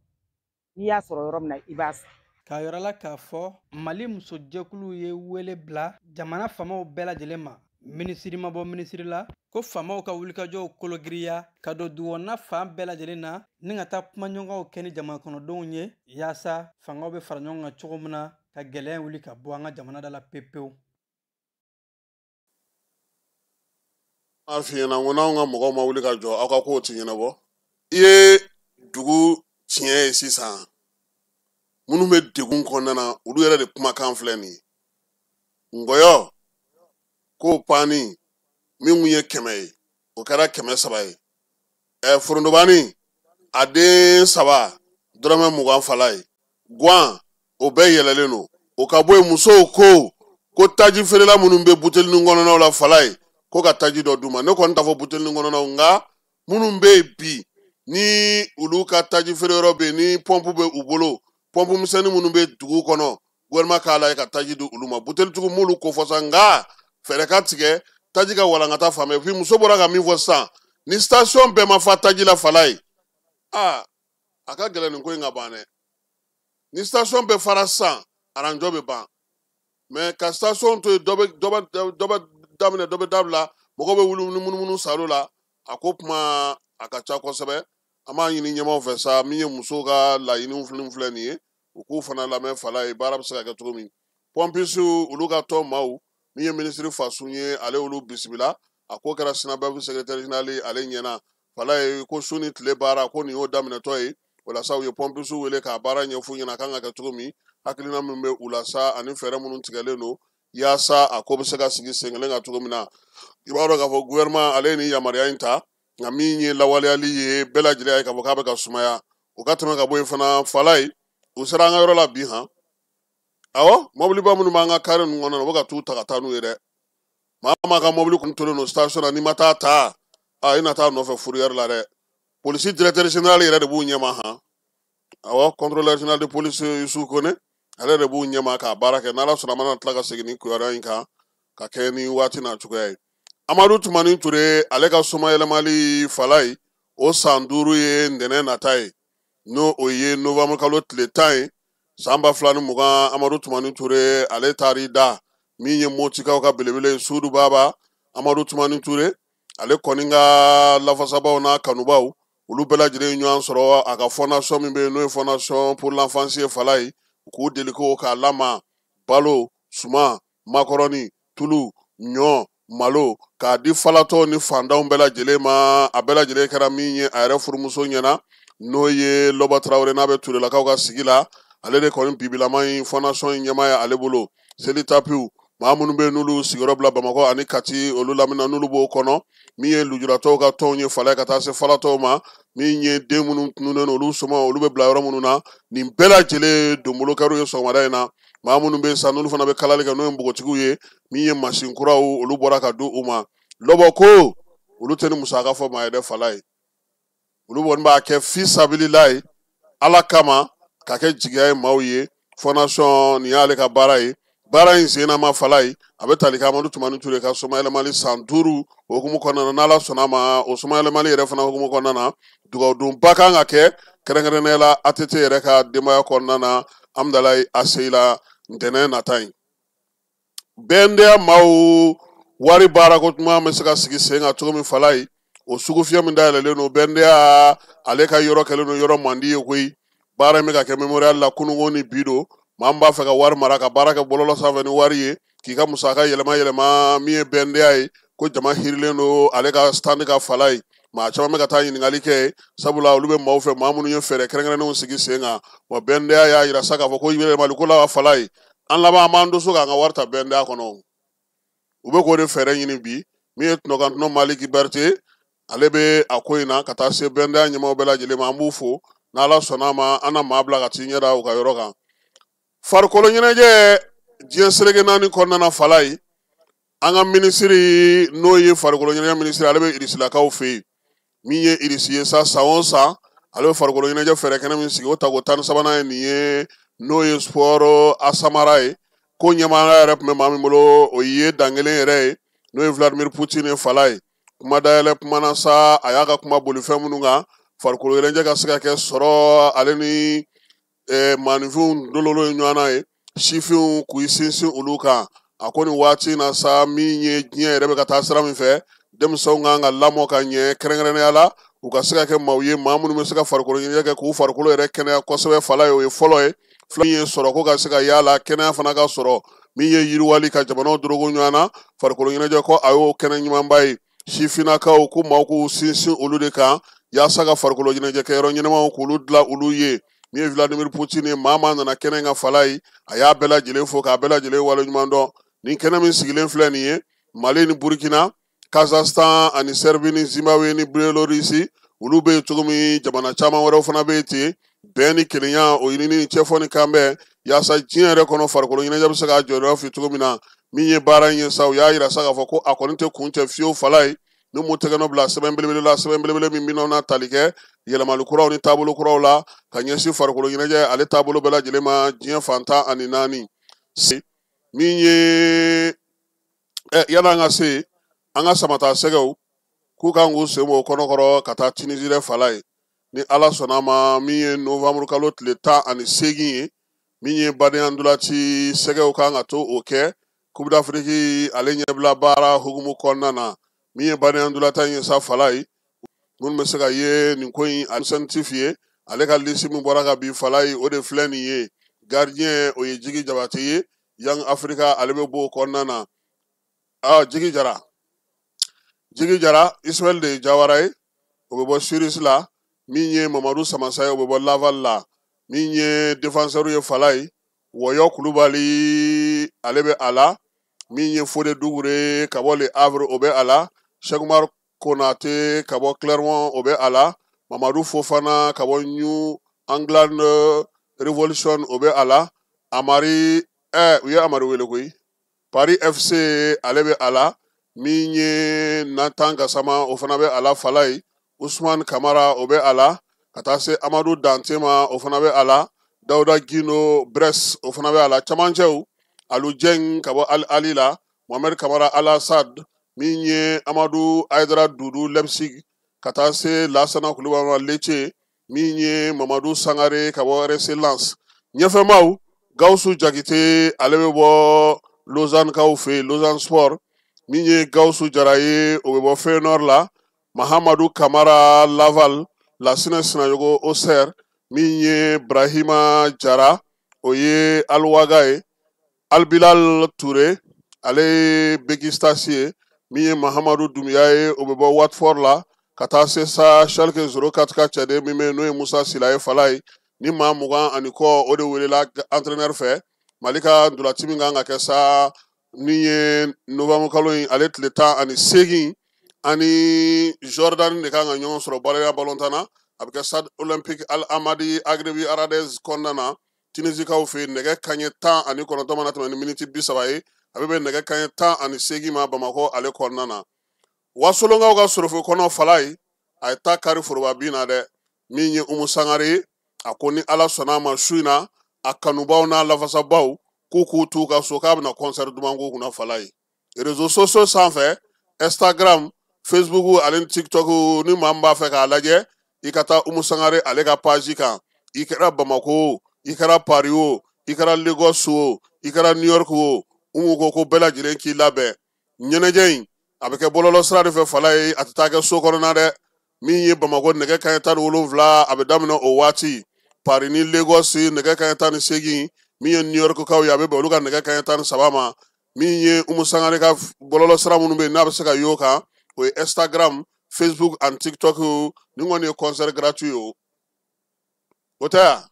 n'i y'a sɔrɔ yɔrɔ min na i b'a san. K'a yɔrɔ la k'a fɔ Mali musojɛkuluw ye wele bila jamana faamaw bɛɛ lajɛlen ma, minisiri ma bɔ minisiri la, ko faamaw ka wulikajɔw kologiriya ka don dugukɔnɔna fan bɛɛ lajɛlen na, ni ka taa kumaɲɔgɔnw kɛ ni jamana kɔnɔdenw ye, yaasa fangaw bɛ fara ɲɔgɔn kan cogo min na ka gɛlɛya wuli ka bɔ an ka jamana da la pepewu. A f'i ɲɛna ko n'anw ka mɔgɔw ma wuli ka jɔ, aw ka kow ti ɲɛnabɔ. I ye dugu tiɲɛ ye sisan, minnu bɛ degun kɔnɔna na, olu yɛrɛ de kumakan filɛ nin ye. Ngɔyɔ ko panni min kun ye 100 ye, o kɛra 300 ye. Forondobani a den 3 dɔrɔmɛ 20 fala ye. Guwan o bɛɛ yɛlɛlen don. O ka bɔ yen, musow ko taji feerela minnu bɛ butelinin kɔnɔnaw la fala ye, ko ka taji dɔ d'u ma. Ne kɔni t'a fɔ butelinin kɔnɔnaw, nka minnu bɛ yen bi ni olu ka taji feere yɔrɔ bɛ yen, ni pɔnpu bɛ u bolo, pɔnpu misɛnnin minnu bɛ dugu kɔnɔ, gouvernement k'a lajɛ ka taji di olu ma. Butelitigiw m'olu ko fɔ sa, nka fɛɛrɛ ka tigɛ taji ka walankata fan bɛɛ. Puis muso bɔra ka min fɔ sisan, ni station bɛɛ ma fa taji la fala ye, aa a ka gɛlɛn nin ko in ka ban dɛ. Ni station bɛɛ fara sisan, aranjɔ bɛ ban. Mais ka station to yen, dɔ bɛ daminɛ, dɔ bɛ dabila, mɔgɔw bɛ wuli ni munumunu salo la, a ko kuma a ka ca kosɛbɛ. An b'a ɲini ɲɛmaaw fɛ sa, min ye musow ka laɲiniw filɛ nin ye, u k'u fana lamɛn fala ye, baara bɛ se ka kɛ cogo min. Pɔnpisiw olu ka tɔn maaw, min ye minisiri Fasun ye, ale y'olu bisimila. A ko kɛra SYNABEF secrétaire général ye, ale ɲɛna fala ye ko su ni tile baara, ko nin y'o daminɛtɔ ye. O la sa, u ye pɔnpisiw wele k'a baara ɲɛf'u ɲɛna, a kan ka kɛ cogo min, hakilina min bɛ u la sa, ani fɛɛrɛ minnu tigɛlen don yaasa a ko bɛ se ka sigi sen kelen kan cogo min na. I b'a dɔn k'a fɔ gouvernement ale ye nin yamaruya in ta, nka min ye lawaleyali ye, bɛɛ lajɛlen y'a ye k'a fɔ k'a bɛ ka sumaya. O ka tɛmɛ ka bɔ yen fana, fala ye, u sera an ka yɔrɔ la bi han. Awɔ, mɔbiliba minnu b'an ka kare ninnu kɔnɔ na, u bɛ ka t'u ta ka taa n'u ye dɛ. Maa maa ka mɔbili kun tolen don station na, n'i ma taa ta, a i na taa nɔfɛ fourrière la dɛ. Polisi directeur général yɛrɛ de b'u ɲɛma han. Awɔ, contrôleur général de police Youssou Kone, ale de b'u ɲɛma k'a baara kɛ. N'Ala sɔnna, a mana tila ka segin ni kibaruya in kan ka kɛ ni waati n'a cogoya ye. Amadu Tumani Ture, ale ka somayɛlɛmali fala ye, o san 5 ye ntɛnɛn nata ye, n'o o ye novembre kalo tile 10 ye san 2020. Amadu Tumani Ture ale taar'i da, min ye Motikaw ka belebele ye, Sudu Baba. Amadu Tumani Ture ale kɔni ka lafasabaw n'a kanubaw, olu bɛɛ lajɛlen ye ɲɔgɔn sɔrɔ a ka fondation min bɛ yen, n'o ye fondation pour l'enfance ye fala ye, u k'u deli ko k'a lama balo, suman, makɔrɔni, tulu, ɲɔ, Malo k'a di falatɔw ni fantanw bɛɛ lajɛlen ma. A bɛɛ lajɛlen kɛra min ye a yɛrɛ furumuso ɲɛna, n'o ye Lɔba Tarawele, n'a bɛ Turelakaw ka sigi la. Ale de kɔni bibilama in fondation in ɲɛmaa ye ale bolo. Seli tapiw, maa minnu bɛ yen n'olu sigiyɔrɔ bila Bamakɔ ani Kati, olu lamina n'olu b'o kɔnɔ. Min ye lujuratɔw ka tɔnw ye Falaye ka taa se falatɔw ma, min ye den minnu tununnen don, olu soma olu bɛ bila yɔrɔ minnu na, nin bɛɛ lajɛlen donbolo kɛr'u ye sɔgɔmada in na. Maa minnu bɛ yen sa, n'olu fana bɛ kalali kɛ, n'o ye npogotigiw ye, min ye masin kuraw, olu bɔra ka di u ma. Lɔbɔ ko olu tɛ ni musaka fɔ maa ye dɛ Falaye, olu kɔni b'a kɛ fi sabililayi, Ala kama, ka kɛ jigiya ye maaw ye. Fondation nin y'ale ka baara ye. Baara in sennama Falaye, a bɛ tali kɛ Amadu Tumani Ture ka somayɛlɛmali san 5 o hukumu kɔnɔna na. N'Ala sɔnna a ma, o somayɛlɛmali yɛrɛ fana hukumu kɔnɔna na, dugawudonba kan ka kɛ kɛrɛnkɛrɛnnenya la ATT yɛrɛ ka denbaya kɔnɔna na, Amudalayi Aseyila, ntɛnɛn nata in. BNDA maaw wari baarako kuma bɛ se ka sigi sen kan cogo min Falaye, o sugufiyɛ min dayɛlɛlen don BNDA, ale ka yɔrɔ kɛlen don yɔrɔ mandi ye koyi. Baara in bɛ ka kɛ mémorial la kununko ni bi don. Maa min b'a fɛ ka wari mara ka baara kɛ bɔlɔlɔ sanfɛ ni wari ye, k'i ka musaka yɛlɛma yɛlɛma, min ye BNDA ye, ko jama hirilen don ale ka stand ka Falaye. Maa caman bɛ ka taa ɲininkali kɛ, sabula olu bɛ maaw fɛ, maa minnu ye fɛɛrɛ kɛrɛnkɛrɛnnenw sigi sen kan. Wa BNDA y'a yira sa k'a fɔ ko yɛlɛmali ko la Falaye, an laban an b'an doso k'an ka wari ta BNDA kɔnɔ. U bɛ k'o de fɛɛrɛ ɲini bi. Min ye tɔnɔkantɔnɔ Maliki Berete, ale bɛ a ko in na ka taa se BNDA ɲɛmaaw bɛɛ lajɛlen ma. An b'u fo, n'Ala sɔnna a ma, an na maa bila ka t'i ɲɛ da u ka yɔrɔ kan. Farikolo ɲɛnajɛ diɲɛ seleke 4 kɔnɔna na Falaye, an ka minisiri, n'o ye farikolo ɲɛnajɛ minisiri, ale bɛ Irisilakaw fɛ yen. Min ye Irisi ye sa, san o san ale bɛ farikolo ɲɛnajɛ fɛɛrɛ kɛnɛ min sigi, o tako 13nan ye nin ye, n'o ye sport asamara ye. Ko ɲɛmaaya yɛrɛ tun bɛ maa min bolo, o ye dankelen yɛrɛ ye, n'o ye Vladimir Poutine ye Falaye. Kuma dayɛlɛ kumana sa, a y'a ka kuma boli fɛn minnu kan, farikolo ɲɛnajɛ ka se ka kɛ sɔrɔ ale ni maaninfinw dololo ye ɲɔgɔn na ye, sifinw k'u sinsin olu kan. A ko nin waati in na sa, min ye diɲɛ yɛrɛ bɛ ka taa sira min fɛ, denmisɛnw kan ka lamɔ ka ɲɛ, kɛrɛnkɛrɛnnenya la u ka se ka kɛ maaw ye, maa minnu bɛ se ka farikolo ɲɛnajɛ kɛ k'u farikolo yɛrɛ kɛnɛya kosɛbɛ Falaye, o ye fɔlɔ ye. Fila ye sɔrɔko ka se ka y'a la, kɛnɛya fana ka sɔrɔ, min ye yiriwali ka jamanaw dorogo ɲɔgɔn na. Farikolo ɲɛnajɛ ko a y'o kɛnɛ ɲumanba ye. Sifinnakaw ko maaw k'u sinsin olu de kan, yaasa ka farikolo ɲɛnajɛ kɛyɔrɔ ɲɛnamaw k'olu dilan olu ye. Min ye Vladimir Poutine ye, maa maa nana kɛnɛ in kan Falaye, a y'a bɛɛ lajɛlen fo k'a bɛɛ lajɛlen waleɲuman dɔn. Nin kɛnɛ min sigilen filɛ nin ye, Mali ni Burkina, Kazakhstan ani Serbie ni Zimbabwe ni Biélorussie, olu bɛ yen cogo min, jamana caman wɛrɛw fana bɛ yen ten. Bɛn ni kelenya o ɲinini ni cɛfɔ ni kanbɛn, yaasa diɲɛ yɛrɛ kɔnɔ farikolo ɲɛnajɛ bɛ se k'a jɔyɔrɔ fi cogo min na. Min ye baara in ye sa, u y'a yira sa k'a fɔ ko a kɔni tɛ kun cɛ fiyewu Falaye, ni mun tɛgɛ nɔ bila sɛbɛn belebele la, sɛbɛn belebele min bɛ na tali kɛ yɛlɛmali kuraw ni taabolo kuraw la ka ɲɛsin farikolo ɲɛnajɛ ale taabolo bɛɛ lajɛlen ma diɲɛ fan 14. Min ye yan'an ka se an ka samata sɛgɛw k'u kan k'u sen bɔ o kɔnɔkɔrɔ ka taa Tunisie dɛ Falaye, ni Ala sɔnna a ma, min ye novembre kalo tile 18 ye, min ye badenya ntolanci sɛgɛw kan ka to o kɛ Coupe d'Afrique ale ɲɛbila baara hukumu kɔnɔna na. Min ye badenya ntolatan ye sa Falaye, minnu bɛ se ka ye nin ko in CENTIF ye, ale ka liste min bɔra ka bin Falaye, o de filɛ nin ye. Gardien, o ye Jigi Jabate ye, Young Africa, ale bɛ bɔ o kɔnɔna na. Jigi Jara, Jigi Jara Ismaël de ye Jawara ye, o bɛ bɔ Suisse la. Min ye Mamadu Samasa ye, o bɛ bɔ Laval la. Min ye défenseur ye Falaye, Wɔyɔ Kulubali, ale bɛ a la. Min ye Fode Dugure ka bɔ Le Havre, o bɛ a la. Cheikh Umar Konate ka bɔ Clermont, o bɛ a la. Mamadu Fofana ka bɔ New England Revolution, o bɛ a la. Amari, u ye Amari wele koyi, Paris FC, ale bɛ a la. Min ye Nathan Gassama, o fana bɛ a la Falaye. Ousmane Kamara, o bɛ a la. Ka taa se Amadu Dante ma, o fana bɛ a la. Dawuda Gino Brest, o fana bɛ a la. Camancɛw, Alu Jeng ka bɔ Al Ali la, Mohamed Kamara Al Assad, min ye Amadu Aydara Dudu Leipzig, ka taa se Lasana Kulubali ma Lecce, min ye Mamadu Sangare ka bɔ RC Lens. Ɲɛfɛmaw, Gawusu Jakite, ale bɛ bɔ Lausanne kaw fɛ yen, Lausanne Sport. Min ye Gawusu Jara ye, o bɛ bɔ Feyenoord la. Mahamadu Kamara Laval, Lasinɛ Sinayogo Auxerre, min ye Brahima Jara, o ye Alwaga ye. Albilal Touré, ale ye Besiktas ye. Min ye Mahamadu Dunbiya ye, o bɛ bɔ Watford la ka taa se sa Schalke 04 ka cɛden min bɛ yen n'o ye Musa Sila ye. Falaye, ni maa 20 ani kɔ, o de welela entraîneur fɛ. Mali ka ntolanci min kan ka kɛ sa min ye novembre kalo in ale tile 18, ani Jordan de kan ka ɲɔgɔn sɔrɔ balaya balontan na. A bɛ kɛ stade olympique Al Amadi Agrebi Aradez kɔnɔna na, Tunisikaw fɛ yen, nɛgɛ kanɲɛ 19 mana tɛmɛ ni miniti 30 ye, a bɛ bɛn nɛgɛ kanɲɛ 18 ma Bamakɔ ale kɔnɔna na. Wasolonkaw ka sorofo kɔnɔ, Falaye, a ye taa kari foroba bin na dɛ. Min ye Umu Sangare ye, a ko ni Ala sɔnna a ma, su in na a kanubaw n'a lafasabaw k'u k'u t'u ka so, k'a bɛna concert duman k'u kunna. Falaye, réseaux sociaux sanfɛ, Instagram, Facebook ale ni TikTok, ni maa min b'a fɛ k'a lajɛ, i ka taa Umu Sangare ale ka page kan. I kɛra Bamako o, i kɛra Paris o, i kɛra Lagos o, i kɛra New York o, Umu ko ko bɛɛ lajɛlen k'i labɛn. Ɲɛnajɛ in a bɛ kɛ bɔlɔlɔ sira de fɛ. Falaye, a tɛ taa kɛ so kɔnɔna dɛ. Min ye Bamakɔ nɛgɛ kanɲɛ 17, a bɛ daminɛ o waati. Paris ni Lagos nɛgɛ kanɲɛ 18. Min ye New York kaw ye, a bɛ bɛn olu ka nɛgɛ kanɲɛ 13 ma. Min ye Umu Sangare ka bɔlɔlɔ sira minnu bɛ yen n'a bɛ se ka y'o kan, o ye Instagram, Facebook ani TikTok. Nin kɔni ye concert gratuit ye, o tɛ yan.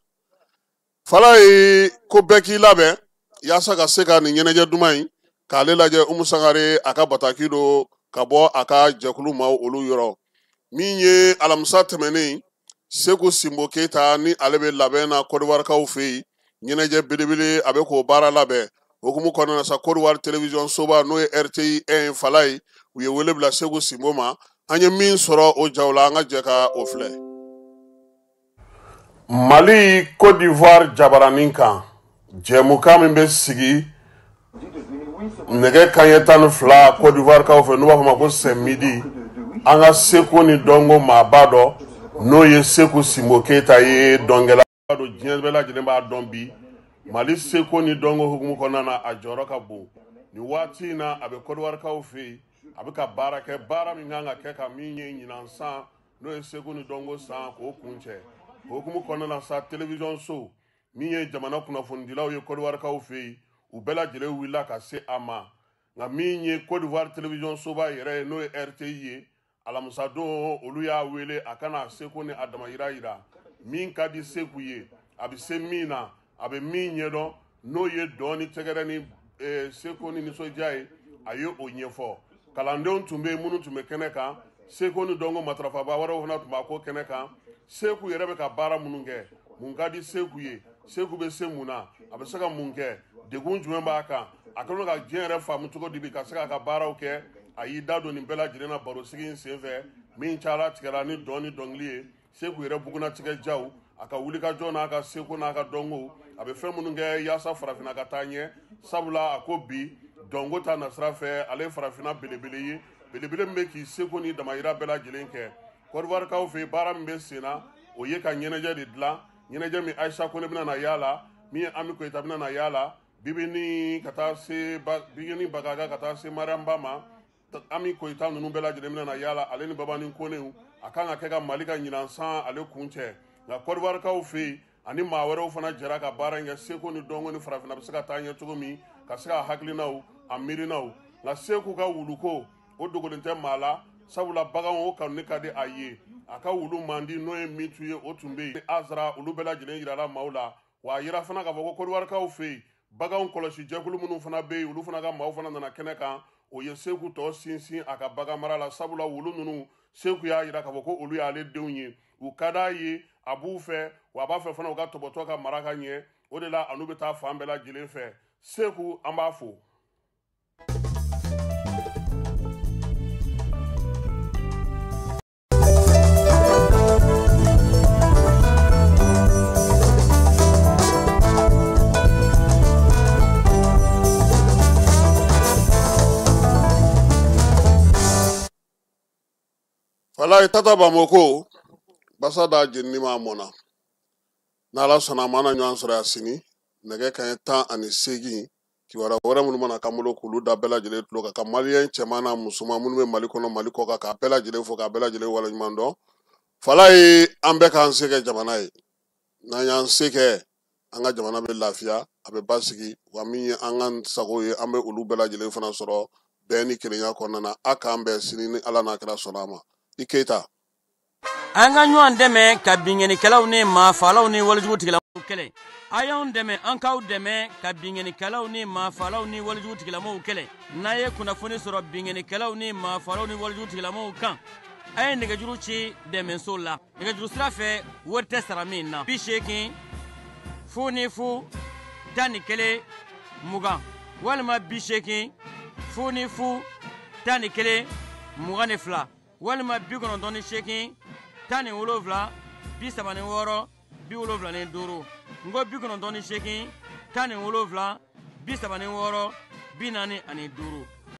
Falaye ko bɛɛ k'i labɛn yaasa ka se ka nin ɲɛnajɛ duman in k'ale lajɛ. Umu Sangare a ka bataki don ka bɔ a ka jɛkulu maaw olu yɔrɔ. Min ye alamisa tɛmɛnen, Seku Sinbo Keyita ni ale bɛ labɛn na Kɔdiwarikaw fɛ yen, ɲɛnajɛ belebele a bɛ k'o baara labɛn. Hukumu kɔnɔna na sa, Kɔdiwari télévision soba n'o ye RTI 1, Falaye, u ye wele bila Seku Sinbo ma. An ye min sɔrɔ o jaw la, an ka jɛ ka o filɛ. Mali Côte d'Ivoire jabaranin kan, jɛmukan min bɛ sigi nɛgɛ kanɲɛ 12 Côte d'Ivoire kaw fɛ, n'u b'a fɔ ma ko c'est midi, an ka seko ni dɔnko maaba dɔ, n'o ye Seku Sinbo Keyita ye, dɔnkɛla don, diɲɛ bɛɛ lajɛlen b'a dɔn bi. Mali seko ni dɔnko hukumu kɔnɔna na, a jɔyɔrɔ ka bon. Nin waati in na, a bɛ Kɔdiwarikaw fɛ yen, a bɛ ka baara kɛ, baara min kan ka kɛ ka min ye ɲinan san, n'o ye seko ni dɔnko san, k'o kuncɛ. O hukumu kɔnɔna na sa, télévision so min ye jamana kunnafonidilaw ye Kɔdiwarikaw fɛ yen, u bɛɛ lajɛlen wulila ka se a ma. Nka min ye Côte d'Ivoire télévision soba yɛrɛ ye, n'o ye RTI ye, alamisadon olu y'a wele a kana seko ni a damayira yira. Min ka di Seku ye, a bɛ se min na, a bɛ min ɲɛdɔn, n'o ye dɔn ni tɛgɛrɛ ni seko ni nisɔndiya ye, a ye o ɲɛfɔ. Kalandenw tun bɛ yen minnu tun bɛ kɛnɛ kan, seko ni dɔnko matarafaba wɛrɛw fana tun b'a ko kɛnɛ kan. Seku yɛrɛ bɛ ka baara minnu kɛ, mun ka di Seku ye, Seku bɛ se mun na, a bɛ se ka mun kɛ, degun jumɛn b'a kan, a kɛlen ka diɲɛ yɛrɛ faamu cogo di bi ka se k'a ka baaraw kɛ. A y'i da don nin bɛɛ lajɛlen na barosigi in senfɛ, min cayara tigɛra ni dɔn ni dɔnkili ye. Seku yɛrɛ bugunnatigɛ jaw, a ka wulikajɔ n'a ka seko n'a ka dɔnko, a bɛ fɛn minnu kɛ yaasa farafinna ka taa ɲɛ, sabula a ko bi dɔnko ta nasira fɛ, ale ye farafinna belebele ye, belebele min bɛ k'i seko ni damayira bɛɛ lajɛlen kɛ. Kɔdiwarikaw fɛ yen, baara min bɛ sen na, o ye ka ɲɛnajɛ de dilan, ɲɛnajɛ min Ayisa Kone bɛna na y'a la, min ye Ami Koyita bɛna na y'a la, Bibini ka taa se Bibini Bagaga ka taa se Mariamba ma, Ami Koyita ninnu bɛɛ lajɛlen bɛna na y'a la, ale ni Babani Konew. A kan ka kɛ ka Mali ka ɲinan san ale kuncɛ. Nka Kɔdiwarikaw fɛ yen, ani maa wɛrɛw fana jɛra ka baara in kɛ, seko ni dɔnko ni farafinna bɛ se ka taa ɲɛ cogo min, ka se ka hakilinaw a miirinaw. Nka Seku ka wuluko, o dogolen tɛ maa la, sabula baganw o kanu ka di a ye. A ka wulu mandi n'o ye Mitu ye, o tun bɛ yen, Azara, olu bɛɛ lajɛlen yirala maaw la. Wa a yira fana k'a fɔ ko Kɔdiwarikaw fɛ yen, baganw kɔlɔsi jɛkulu minnu fana bɛ yen, olu fana ka maaw fana nana kɛnɛ kan. O ye Seku tɔ sinsin a ka bagan mara la, sabula wulu ninnu, Seku y'a yira k'a fɔ ko olu y'ale denw ye, u ka d'a ye, a b'u fɛ, wa a b'a fɛ fana u ka tɔbɔtɔ ka mara ka ɲɛ. O de la a n'u bɛ taa fan bɛɛ lajɛlen fɛ. Seku, an b'a fo. Walayi, Tata Bamako basa da jenini ma mɔnna. N'Ala sɔnna a ma, an na ɲɔgɔn sɔrɔ yan sini nɛgɛ kanɲɛ 18. Kibaruya wɛrɛ minnu mana k'an bolo, k'olu da bɛɛ lajɛlen tulo kan, ka maliyɛn cɛman n'a musoman minnu bɛ Mali kɔnɔ, Mali kɔ kan, k'a bɛɛ lajɛlen fo, k'a bɛɛ lajɛlen waleɲuman dɔn. Falaye, an bɛɛ k'an se kɛ jamana ye. N'an y'an se kɛ, an ka jamana bɛ lafiya, a bɛ basigi, wa min ye an ka sago ye, an bɛ olu bɛɛ lajɛlen fana sɔrɔ. Bɛn ni kelenya kɔnɔna na. A k'an bɛn sini ni Ala n'a kɛra sɔnna a ma. I Keyita. An ka ɲɔgɔn dɛmɛ ka binkannikɛlaw ni maafaalaw ni walejugu tigilamɔgɔw kɛlɛ. A y'anw dɛmɛ, an k'aw dɛmɛ ka binkannikɛlaw ni maafaalaw ni walejugu tigilamɔgɔw kɛlɛ. N'a ye kunnafoni sɔrɔ binkannikɛlaw ni maafaalaw ni walejugu tigilamɔgɔw kan, a ye nɛgɛjuru ci dɛmɛso la. Nɛgɛjuru sira fɛ, wari tɛ sara min na. 80 0 0 11 20 walima 80 0 0 11 22 walima 98 17 36 75. N ko 98 17 36 45.